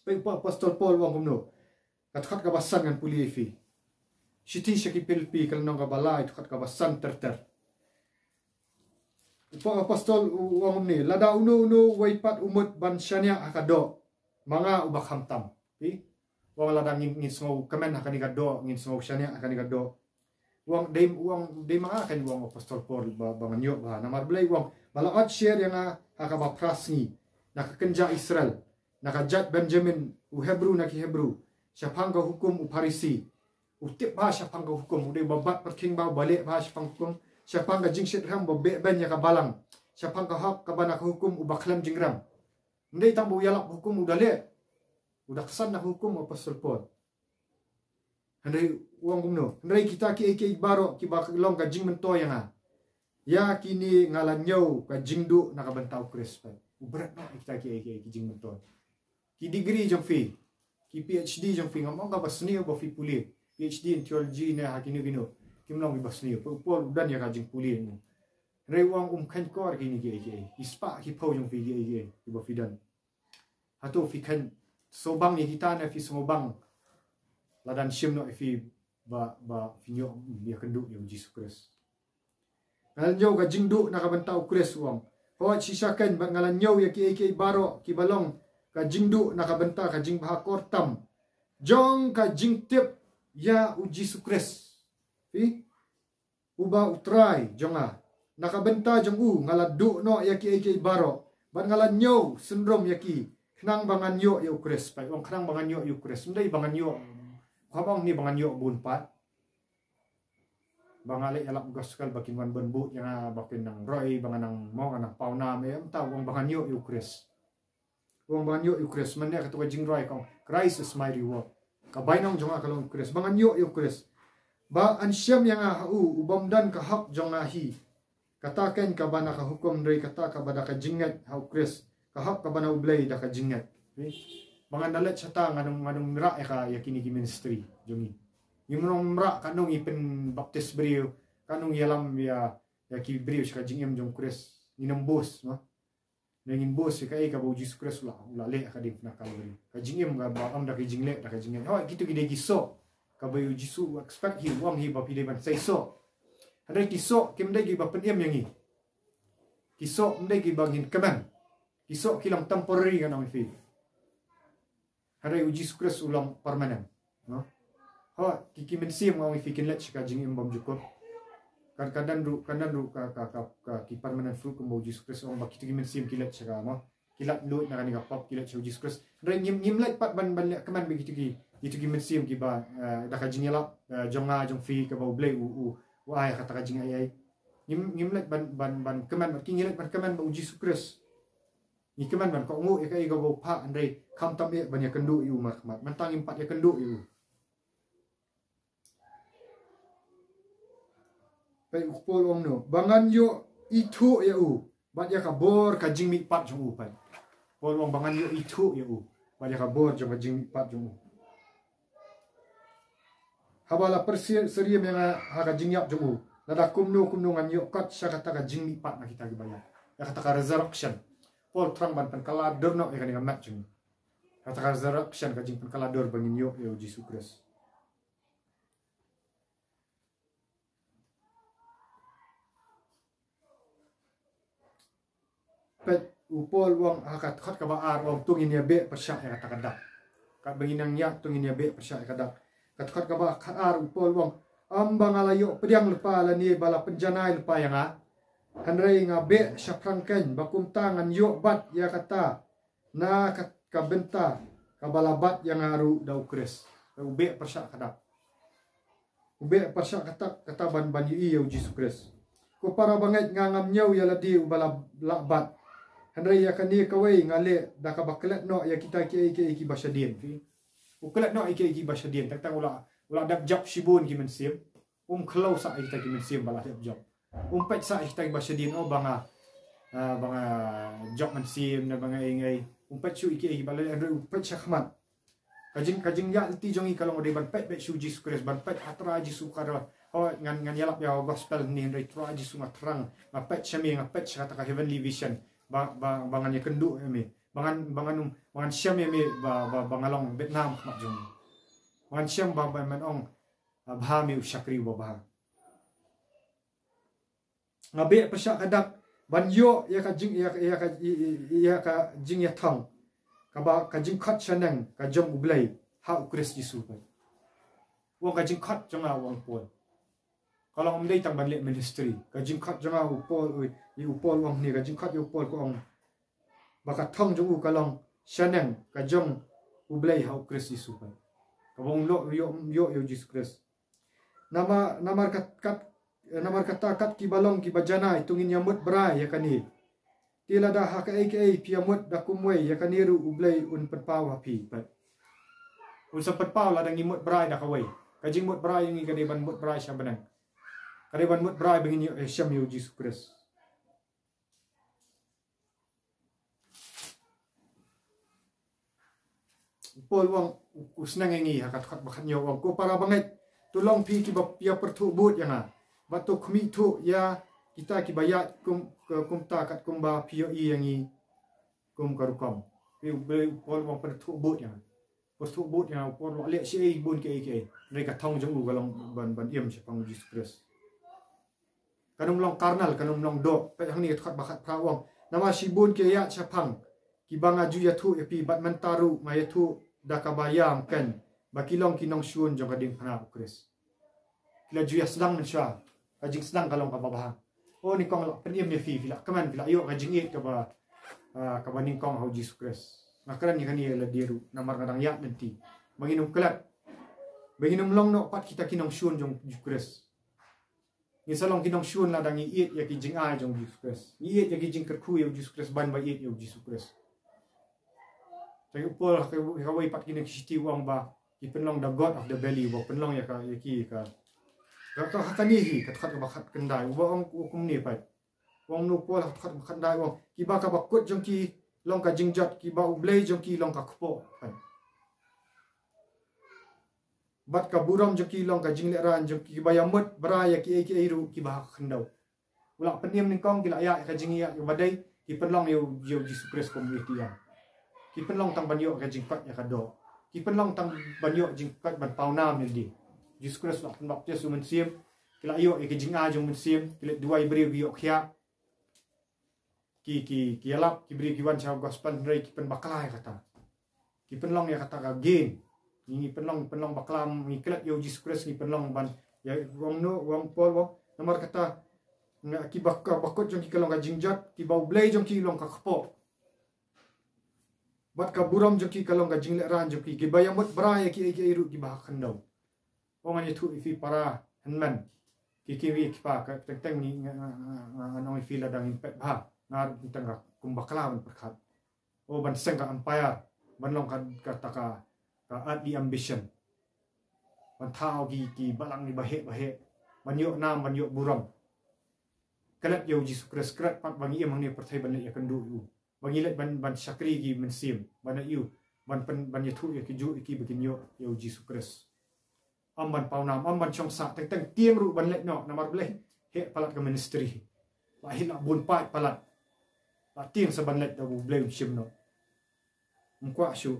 Peit u Apostol Paul u ong kumno. Ka dkhot kaba san ngan pule ïa phi. Shithi sha ki Philippi ka lynnong kaba lai, dkhot kaba san ter ter. U Apostol u, u ong kumne, lada uno uno uwei pat u mut ban shaniah ha ka doh, ma nga uba khamtam. Phi? U ong lada ngin, ngin sngewkmen ha kane ka doh, ngin sngewshaniah ha kane ka doh. U ong dei, u ong dei ma nga, kan u ong u Apostol Paul ba, ba ngan ïoh bha. Namar balei? U ong ba la ot sher ïa nga ha kaba phra sngi na ka kynja Israel. na ka jait Benjamin, u Hebru na ki Hebru, shaphang ka hukum u Pharisi, u tip bha shaphang ka hukum, u dei ba bat pyrkhing bha, ba leh bha shaphang hukum, shaphang ka jingshit rhem ba beh ben ïa ka balang, shaphang ka hok kaba na ka hukum u ba khlem jingrem. Ym dei tang ba u ïalap hukum u da leh, u da ksan na ka hukum u Apostol Paul. Hynrei u ong kumno? Hynrei kita kiei kiei baroh kiba long ka jingmyntoi ïa nga, ïa kine nga la ñiew ka jingduh na ka bynta u Khrist. U bret noh ïa kita kiei kiei ki jingmyntoi. Ki degree jong phi, ki PhD jong phi, ngam ong kaba sniew ba phi pule, PhD in theology ne ha kino kino, kim long kiba sniew. Paul u don ïa ka jingpule. Hynrei u ong um kheiñ kor kine kiei kiei, ki spah ki phew jong phi kiei kiei kiba phi don. Hato phi kheiñ sngewbang ïa kita ne phi sngewbang la dang shim noh ïa phi ba, ba phin ïoh, mm, ïakynduh ïa u Jisu Khrist? Nga la ñiew ka jingduh na ka bynta u Khrist, u ong. Hooid shisha keiñ, bad nga la ñiew ïa kiei kiei baroh kiba long ka jingduh na ka bynta ka jingbha kor tam jong ka jingtip ïa u Jisu Khrist, phi, uba u Trai jong nga. Na ka bynta jong u nga la duh noh ïa kiei kiei baroh, bad nga la ñiew synrum ïa ki, khnang ba ngan ïoh ïa u Khrist. Peit, u ong khnang ba ngan ïoh ïa u Khrist, ym dei ba ngan ïoh. Kaba ong ne ba ngan ïoh bun pat, ba nga leh ïalap gospel ba kin wan bun bud ïa nga, ba kin nang roi, ba nga nang mo, nga nang paw nam, eh, ym tang, u ong ba ngan ïoh ïa u Khrist. U ong ba ngan ïoh ïa u Khrist, mynne kato ka jingroi ka ong, "Christ is my reward." Ka bainong jong nga ka long u Khrist, ba ngan ïoh ïa u Khrist, ba yn shem ïa nga ha u, u bym don ka hok jong nga hi. Kata keiñ kaba na ka hukum, hynrei kata kaba da ka jingngeit ha u Khrist, ka hok kaba na u Blei da ka jingngeit. Ba ngan da leit shata ngan ym, ngan ym rah ïa ka, ïa kine ki ministry jong ngi. Ngim nym rah, katno ngi pynbaptis briew, katno ngi ïalam ïa, ïa ki briew sha ka jingim jong u Khrist. Ngin ym bus, ma. Ne ngin bus ïa kaei kaba u Jisu Khrist u la, u la leh ha ka diengphna Kalbari. Ka jingim kaba ym da ka jingleh, da ka jingngeit. Hooid, kito ki dei ki soh kaba u Jisu u expect hi, u ong hi ba phi dei ban sei soh. Hynrei ki soh kim dei kiba pynim ïa ngi. Ki soh ym dei kiba ngin kmen. Ki soh ki long temporary, ngan ong ïa phi. Hynrei u Jisu Khrist u long permanent. No? Hooid, ki, ki mynsiem, nga ong ïa phi, kin leit sha ka jingim bymjukut. Kan, kan don ruh, kan don ruh ka, ka, ka, ka, ki permanent fruit kumba u Jisu Khrist u ong ba kito ki mynsiem ki leit sha ka, no? Ki lait luid na kane ka pop, ki leit sha u Jisu Khrist. Hynrei ngim, ngim leit pat ban, ban leh kmen bad kito ki, kito ki mynsiem kiba, eh, da ka jingïalap, eh, jong nga jong phi kaba u Blei u, u, u ai ha kata ka jingai ei. Ngim, ngim leit ban, ban, ban kmen bad ki, ngi leit ban kmen bad u Jisu Khrist. Ngi kmen ban kohnguh ïa kaei kaba u phah, hynrei khamtam eh ban ïakynduh ïa u markhmat. Mynta ngim pat ïakynduh ïa u. Peit u Paul u ong no, ba ngan ïoh ithuh ïa u bad ïa ka bor ka jingmihpat jong u, peit. Paul u ong ba ngan ïoh ithuh ïa u bad ïa ka bor jong ka jingmihpat jong u. Haba la pyrsyriem ïa nga ha ka jingïap jong u, lada kumno kumno ngan ïoh kot sha kata ka jingmihpat na kita kiba ïap, ïa kata ka resurrection. Paul thrang ban pynkylla dur noh ïa kane ka met jong u. Kata ka resurrection, ka jingpynkylla dur ba ngin ïoh ïa u Jisu Khrist. Peit u Paul u ong ha ka dkhot kaba ar, u ong to ngin ïabeh pyrshah ïa kata ka dak. Katba ngin nang ïaid to ngin ïabeh pyrshah ïa ka dak. Ka dkhot kaba khatar u Paul u ong, ym ba nga la ïoh pdiang lypa lane ba la pynjanai lypa ïa nga. Hynrei nga beh shaphrang keiñ ba kumta ngan ïoh bat ïa kata na ka, ka bynta kaba la bat ïa nga ruh da u Khrist. U beh pyrshah ka dak. U beh pyrshah ka dak, kata ban, ban ïohi ïa u Jisu Khrist. Ko para bangeit, nga ngam ñiew ïa lade uba la, la bat. Hynrei ïa kane kawei nga leh da kaba klet noh ïa kita kiei kiei kiba shadien. U klet noh ïa kiei kiba shadien. Tang tang u la, u la dep jop shibun ki mynsiem. Um khlaw sah ïa kita ki mynsiem ba la dep jop. Um peit sah ïa kita kiba shadien, oh, ba nga, ah, ba nga jop mynsiem ne ba nga ïeng ei. Um peit shuh ïa kiei kiba la, hynrei u peit shakhmat. Ka jing, ka jingïaid lynti jong ngi ka long dei ban peit beit sha u Jisu Khrist, ban peit ha Trai Jisu ka ro. Oh, ngan, ngan ïalap ïa ka gospel ne, hynrei Trai Jisu nga thrang, nga peit sha me, nga peit sha kata ka heavenly vision. Ba, ba, ba ngan ïakynduh ïa me. Ba ngan, ba ngan, ba ngan shem ïa me ba, ba, ba nga long beit nam ha khmat jong me. Ba ngan shem ba, ba men ong, ah, bha me u shakri uba bha. Nga beh pyrshah ka dak ban ïoh ïa ka jing, ïa, ïa ka, ïa, ïa ka jingïathong kaba ka jingkhot shaneng ka jong u Blei ha u Khrist Jisu. Peit. U ong ka jingkhot jong nga, u ong Paul, ka long ym dei tang ban leh ministry. Ka jingkhot jong nga, u Paul, u, u Paul u ong ne, ka jingkhot ïa u Paul ka ong ba ka thong jong u ka long shaneng ka jong U Blei ha U Khrist Jisu pat. Kaba u ïoh, ïoh, ïoh ïa U Jisu Khrist. Namar, namar kat, kat, namar kata kat kiba long kiba janai to ngin ïa mut brai ïa kane. Te lada ha kaei kaei phi ïa mut da kumwei ïa kane ruh U Blei un pynpaw ha phi pat. Un sa pynpaw lada ngi mut brai da kawei. Ka jingmut brai ngi ka dei ban mut brai sha bneng. Ka dei ban mut brai ba ngin ïoh shem ïa U Jisu Khrist. U Paul u ong, u sneng ïa ngi ha ka dkhot ba khathynñiew u ong, ko para bangeit, to long phi kiba ïa pyrthuh bud ïa nga. Bad to khmih thuh ïa kita kiba ïaid kum, kumta kat kumba phi ïohi ïa ngi kum ka rukom. Phi, u Paul u ong pyrthuh bud ïa nga. Pyrthuh bud ïa nga, u Paul u leh shi ei bun kiei kiei. Hynrei ka thong jong u ka long ban, ban im shaphang U Jisu Khrist. Kan ym long karnal, kan ym long doh. Peit hangne ka dkhot ba khatphra u ong, namar shibun ki ïaid shaphang kiba nga ju ïathuh ïa phi, bad mynta ruh nga ïathuh da kaba ïam kein ba ki long ki nongshun jong ka diengphna U Khrist. Ki la ju ïa sdang mynshuwa, ka jingsdang ka long kaba bha. O nyngkong, la pynim ïa phi, phi la kmen, phi la ïoh ka jingïeit kaba, ah, kaba nyngkong ha U Jisu Khrist. Nga kren ïa kane ïa lade ruh namar nga dang ïaid lynti. Ba ngin ym klet, ba ngin ym long noh pat kita ki nongshun jong U Khrist. Ngin sa long ki nongshun lada ngi ïeit ïa ki jingai jong U Jisu Khrist. Ngi ïeit ïa ki jingkyrkhu ïa U Jisu Khrist ban ba ïeit ïa U Jisu Khrist. Te u Paul ha kawei pat kine ki shithi u ong ba ki pynlong da God of the belly, uba pynlong ïa ka, ïa ki ka. Ka, ka, ha kane hi ka dkhot kaba khatkhyndai uba ong u kumne pat. U ong u Paul ha ka dkhot kaba khatkhyndai u ong, kiba ka bakut jong ki long ka jingjot, kiba U Blei jong ki long ka kpoh. Bad ka burom jong ki long ka jinglehrain jong ki, kiba ïa mut brai ïa kiei kiei ruh kiba ha ka khyndew. U la pynim nyngkong, ki la ïaid ïa ka jingïaid kaba dei, ki pynlong ïa U, ïa U Jisu Khrist kum u ïeit ïa. Ki pynlong tang ban ïoh ka jingkoit ïa ka doh. Ki pynlong tang ban ïoh jingkoit ban pawnam ïa lade. U Jisu Khrist u la pynbaptis u Mynsiem, ki la ïoh ïa ka jingai jong u Mynsiem, ki leit duwai briew ki ïoh khiah. Ki, ki, ki ïalap, ki briew ki wan sha gospel, hynrei ki pynbakla ïa kata. Ki pynlong ïa kata ka gain. Ngi pynlong, pynlong bakla, ngi klet ïa U Jisu Khrist, ngi pynlong ban ïa, u ong no, u ong Paul u ong, namar kata, nga, kiba, ka bakut jong ki ka long ka jingjot, kiba U Blei jong ki long ka kpoh. Bad ka burom jong ki ka long ka jinglehrain jong ki, kiba ïa mut brai ïa kiei kiei ruh kiba ha khyndew. Ong ngan ïathuh ïa phi para hynmen, ki, ki, ki, ki pa, ka teng teng ngi, nga, nga, nga, nga, ngan ong ïa phi lada ngin peit bha, nga ruh teng ka kum bakla ban pyrkhat. O, ban seng ka empire, ban long ka, kata ka, ka earthly ambition. Ban thaw ki, ki balang kiba heh ba heh. Ban ïoh nam, ban ïoh burom. Klet ïa U Jisu Khrist, klet pat ba ngi im hangne pyrthei ban leit ïakynduh ïa u. Ba ngi leit ban, ban shakri ki mynsiem, ban ïa u, ban pyn, ban ïathuh ïa ki juh ïa ki ba kin ïoh ïa U Jisu Khrist. Ym ban pawnam, ym ban shong sah, teng teng tieng ruh ban leit noh, namar balei? Heh palat ka ministry. La heh la bun paid palat. La tieng sa ban leit da U Blei um shim noh. Ym kwah shuh.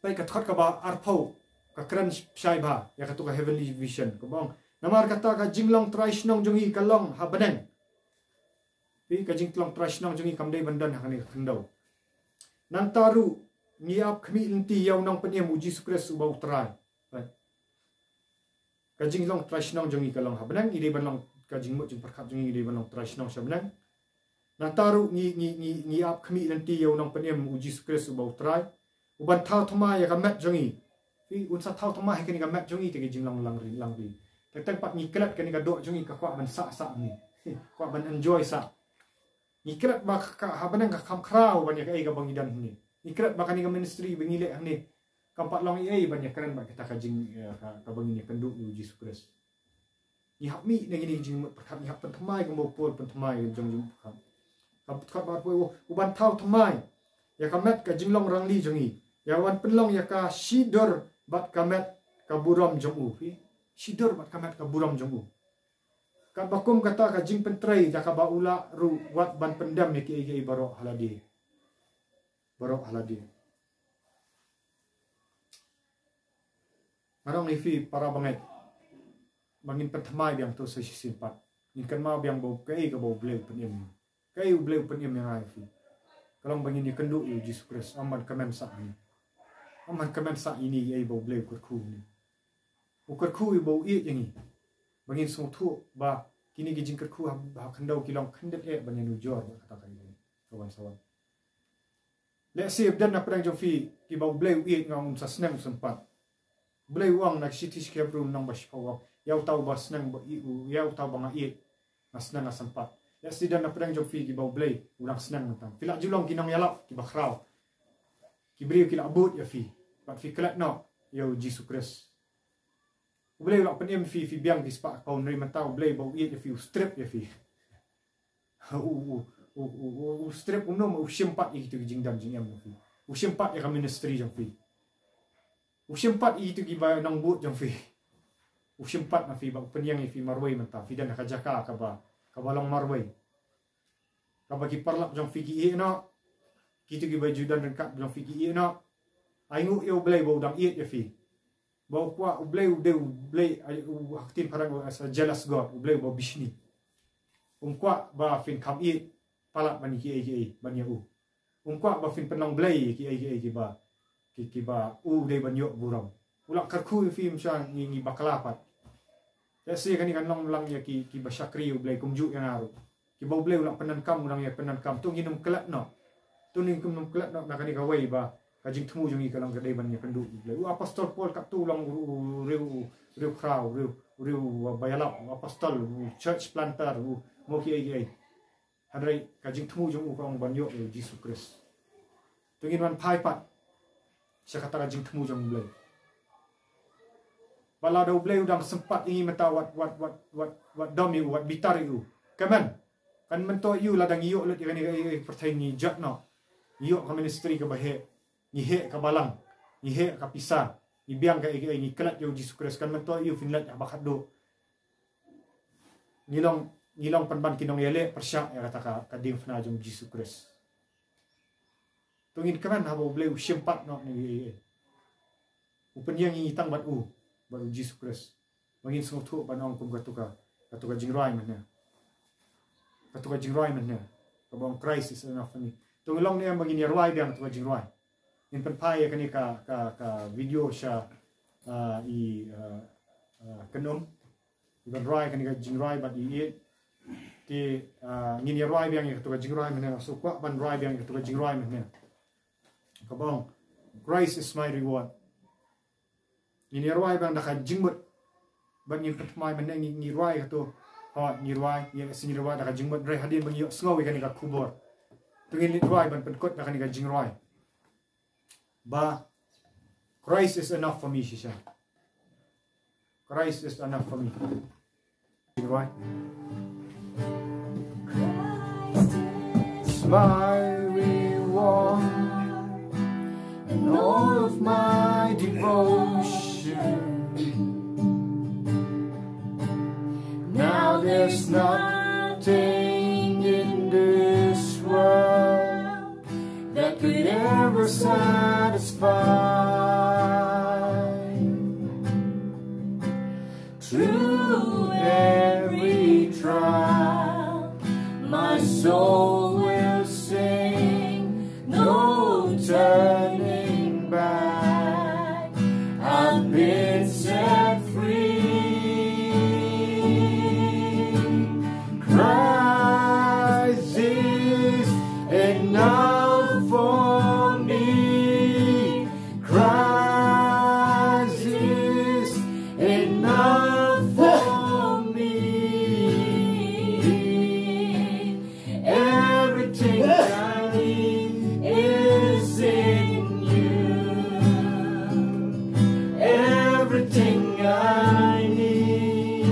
Peit ka dkhot kaba arphew, ka kren shai bha ïa kato ka heavenly vision, kaba ong, namar kata ka jinglong trai shnong jong ngi ka long ha bneng. Phi, ka jinglong trai shnong jong ngi kam dei ban don ha kane ka khyndew. Nangta ruh ngi ap khmih lynti ïa u Nongpynim U Jisu Khrist uba U Trai. Peit. Ka jinglong trai shnong jong ngi ka long ha bneng, ngi dei ban long, ka jingmut jingpyrkhat jong ngi dei ban long trai shnong sha bneng. Nangta ruh ngi, ngi, ngi, ngi ap khmih lynti ïa u Nongpynim U Jisu Khrist uba U Trai. U ban thaw thymmai ïa ka met jong ngi. Phi, un sa thaw thymmai ïa kane ka met jong ngi, te ka jinglong langri, langri. Teng teng pat ngi klet kane ka doh jong ngi ka kwah ban sah sah ngi. Kwah ban enjoy sah. Ngi klet ba ka, ka ha bneng ka kham khraw ban ïa kaei kaba ngi don hangne. Ngi klet ba kane ka ministry ba ngi leh hangne kam pat long ei ei ban ïakren bad kata ka jing, eh, ka, kaba ngin ïakynduh ïa U Jisu Khrist. Ngi hap mih na kine ki jingmut pyrkhat, ngi hap pynthymmai kumba u Paul pynthymmai jong jingmut pyrkhat. Ka dkhot ba arphew, u ban thaw thymmai ïa ka met ka jinglong rangli jong ngi. Ïa u ban pynlong ïa ka shidur bad ka met ka burom jong u. Phi? Shidur bad ka met ka burom jong u. Katba kum kata ka jingpyntrei da kaba u lah ruh wat ban pyndem ïa kiei kiei baroh ha lade. Baroh ha lade. Nga ong ïa phi para bangeit, ba ngin pynthymmai biang to sa shisien pat. Ngin kynmaw biang ba kaei kaba U Blei u pynim. Kaei U Blei u pynim ïa nga ïa phi. Ka long ba ngin ïakynduh ïa U Jisu Khrist, ym ban kmen sah ïa ngi. Ym ban kmen sah ïa ngi, ïa ba U Blei u kyrkhu ïa ngi. U kyrkhu ïa ba u ïeit ïa ngi. Ba ngin sngewthuh ba kine ki jingkyrkhu ha, ha khyndew ki long khyndiat eh ban ïanujor bad kata ka ïeit. Ka wan sa wan. Lehse ba don na pdeng jong phi kiba U Blei u ïeit, nga ong un sa sneng u sympat. U Blei u ong na ki shithi sha ki Hebru lynnong ba shiphew, ïa uta uba sneng ba ïeit, ïa uta uba nga ïeit, nga sneng nga sympat. Lehse don na pdeng jong phi kiba U Blei u dang sneng mynta. Phi la ju long ki nongïalap kiba khraw. Ki briew ki la bud ïa phi bad phi klet noh ïa U Jisu Khrist. U Blei u la pynim phi, phi biang ki spah ka pound, hynrei mynta U Blei ba u ïeit ïa phi u strip ïa phi. U, u, u, u, u, u strip, um, no, u shim pat ïa kito ki jingdon jingem jong phi. U shim pat ïa ka ministry jong phi. U shim pat ïa kito kiba nongbud jong phi. U shim pat na phi bad u pynïeng ïa phi marwei mynta. Phi don ha ka jaka kaba, kaba long marwei. Kaba ki paralok jong phi ki ïeh noh. Kito kiba ju don ryngkat jong phi ki ïeh noh. Ai nguh ïa U Blei ba u dang ïeit ïa phi. Ba u kwah, U Blei u dei U Blei, ai, u, ha ka ktien phareng, as a jealous God, U Blei uba bishni. Um kwah ba phin kham ïeit palat ban ïa kiei kiei ban ïa u. Um kwah ba phin pynlong blei ïa kiei kiei kiba, ki, kiba u dei ban ïoh burom. U la kyrkhu ïa phi, ym shuh ngi, ngi bakla pat. Te shi kane kan long lang ïa ki, kiba shakri U Blei kumjuh ïa nga ruh. Kiba U Blei u la pyndonkam, u dang ïa pyndonkam. To ngin ym klet noh. To ngin ym klet noh na kane kawei ba ka jingthmu jong ngi ka long ka dei ban ïa kynduh U Blei. U Apostol Paul katto u long u, u, u riew, u riew khraw, u riew, u riew, u ba ïalap, u apostol, u church planter, u mo kiei kiei. Hynrei ka jingthmu jong u ka ong ban ïoh ïa U Jisu Khrist. To ngin wan phai pat sha kata ka jingthmu jong U Blei. Ba lada U Blei u dang sympat ïa ngi mynta, wat, wat, wat, wat, wat dom ïa u, wat bitar ïa u. Kmen, kan myntoi ïa u lada ngi ïoh lut ïa kane ka, ïa, ïa pyrthei, ngi jot noh. Ngi ïoh ka ministry kaba heh. Ngi heh ka balang. Ngi heh ka pisa. Ngi biang ka, ïa, ïa, ngi klet ïa U Jisu Khrist. Kan myntoi ïa u phin leit ha ba khatduh. Ngi long, ngi long pynban ki nongïaleh pyrshah ïa kata ka, ka diengphna jong U Jisu Khrist. To ngin kmen haba U Blei u shim pat noh na ngi, ïa, ïa. U pynïeng ïa ngi tang bad u, bad U Jisu Khrist. Ba ngin sngewthuh ban ong kum kato ka, kato ka jingrwai mynne. Kato ka jingrwai mynne. Kaba ong Christ is enough for me. To ngin long ne em ba ngin ïa rwai biang kato ka jingrwai. Ngin pynphai ïa kane ka, ka, ka video sha, ah, i, ah, ah, kynum. Ban rwai kane ka jingrwai bad i ïeit. Te, ah, ngin ïa rwai biang ïa kato ka jingrwai mynne. So kwah ban rwai biang ïa kato ka jingrwai mynne. Kaba ong, Christ is my reward. Ngin ïa rwai biang da ka jingmut. Bad ngin pynthymmai mynne, ngi, ngi rwai kato. Hooid, ngi rwai, ïa, sa ngi rwai da ka jingmut. Hynrei hadien ba ngi ïohsngew ïa kane ka khubor, to ngin leit rwai ban pynkut da kane ka jingrwai. Ba, Christ is enough for me, shisha. Christ is enough for me. Right. Is my reward and all of my devotion. Now there's nothing in this world that could ever satisfy. Through every trial, my soul will sing, no turning back. I've been set free. Christ is enough for me. Christ is enough for me. Everything I need is in you. Everything I need.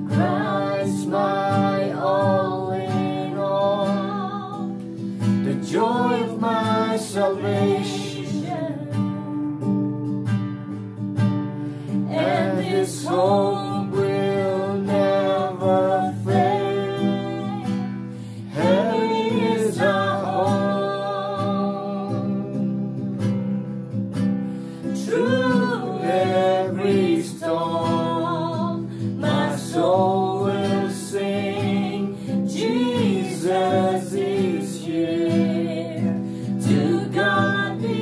Christ, my all in all, the joy of my salvation. And this hope will never fade. Heaven is our home. Through every storm, my soul will sing. Jesus is here. To God be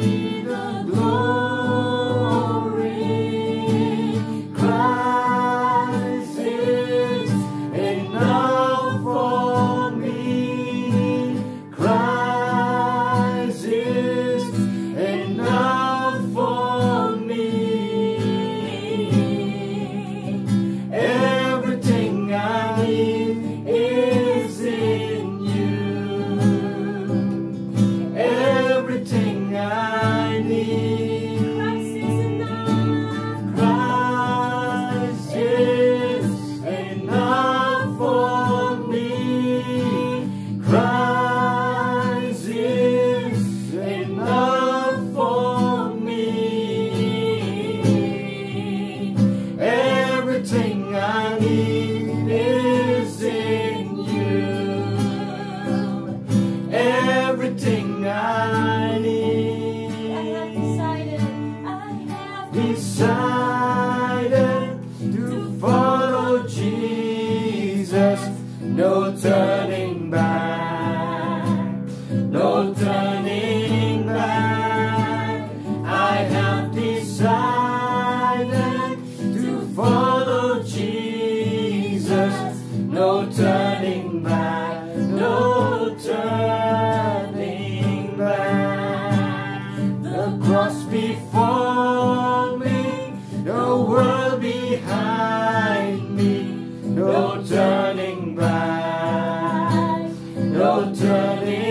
Turning